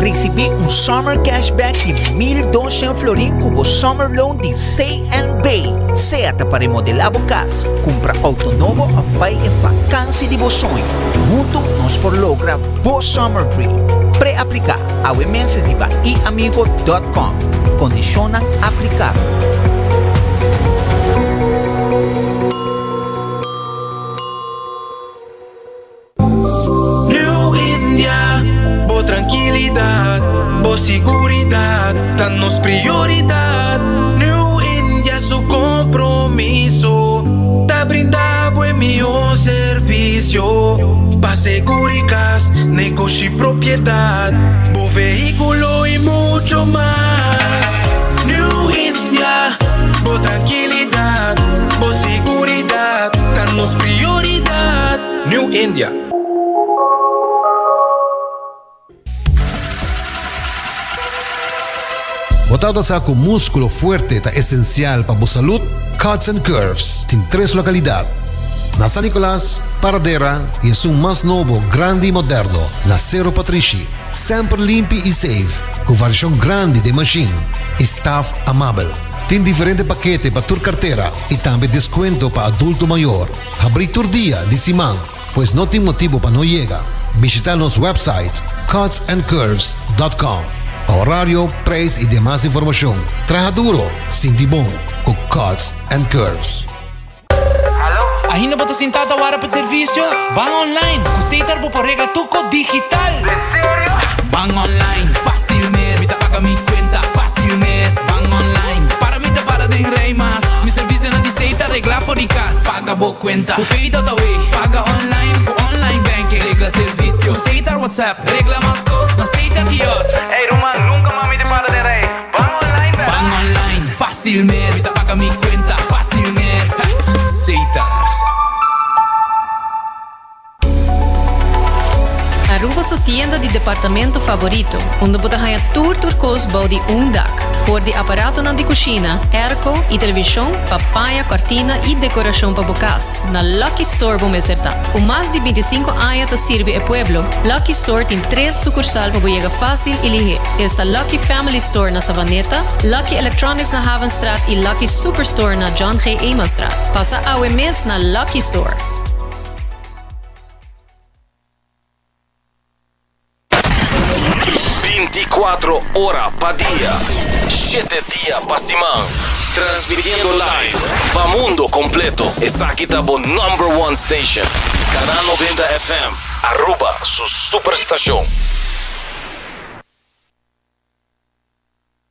Risibí un Summer Cashback di 1200 florin ku bo Summer Loan di CNB. Sea ta pa remodelá bo kas, kumpra outo nobo òf bai e vakansi di bo soño. Huntu nos por logra bo Summer Dream. Pre-apliká awe mes riba iamigo.com. Kondishonnan aplikabel. seguro di cas, negoshi, propiedad, bo vehiculo y mucho mas. New India, bo trankilidad, bo seguridad, ta nos prioridad. New India. Bo tabata sa cu musculo fuerte ta esencial pa bo salud? Cuts and Curves tin tres localidad, na San Nicolas, Paradera y esun mas nobo, grandi y moderno na Cerro Patrishi. Semper limpi y safe, cu variacion grandi den machine y staff amabel. Tin diferente pakete pa tur cartera y tambe descuento pa adulto mayor. Habri tur dia di siman. Pues no tin motibo pa no yega. Bishita nos website cutsandcurves.com pa horario, prijs y demas informacion. Traha duro, sinti bon cu Cuts and Curves. Ainda bo ta sinta ta wara pa servicio? Ban online! Cu Setar bo por regla tur cos digital! En serio? Ban online, facil mes! Mi ta paga mi cuenta, facil mes! Ban online, para mi ta para den rij mas! Mi servicionan di Setar regla for di cas! Paga bo cuenta cu Pay.awe. Paga online cu online banking. Regla servicio cu Setar WhatsApp. Regla mas cos na Setar Kiosk. Ey ruman, nunca mas mi ta para den rij. Ban online bel. Ban online, facil mes. Mi ta paga mi cuenta, facil mes. Setar. Aruba su tienda di departamento favorito, unda bo ta haña tur tur kos bou di un dak. For di aparatonan di kushina, airco i televishon pa paña, kòrtina i dekorashon pa bo kas, na Lucky Store bo mester ta. Ku mas di bintisinko aña ta sirbi e pueblo, Lucky Store tin tres sukursal pa bo yega fásil i lihé. Esta Lucky Family Store na Savaneta, Lucky Electronics na Havenstraat i Lucky Superstore na John G. Emanstraat. Pasa awe mes na Lucky Store! Binticuatro ora pa dia, shete dia pa siman. Transmitiendo live pa mundo completo. Esaki ta bo number one station. Canal 90 FM, Aruba su superstacion.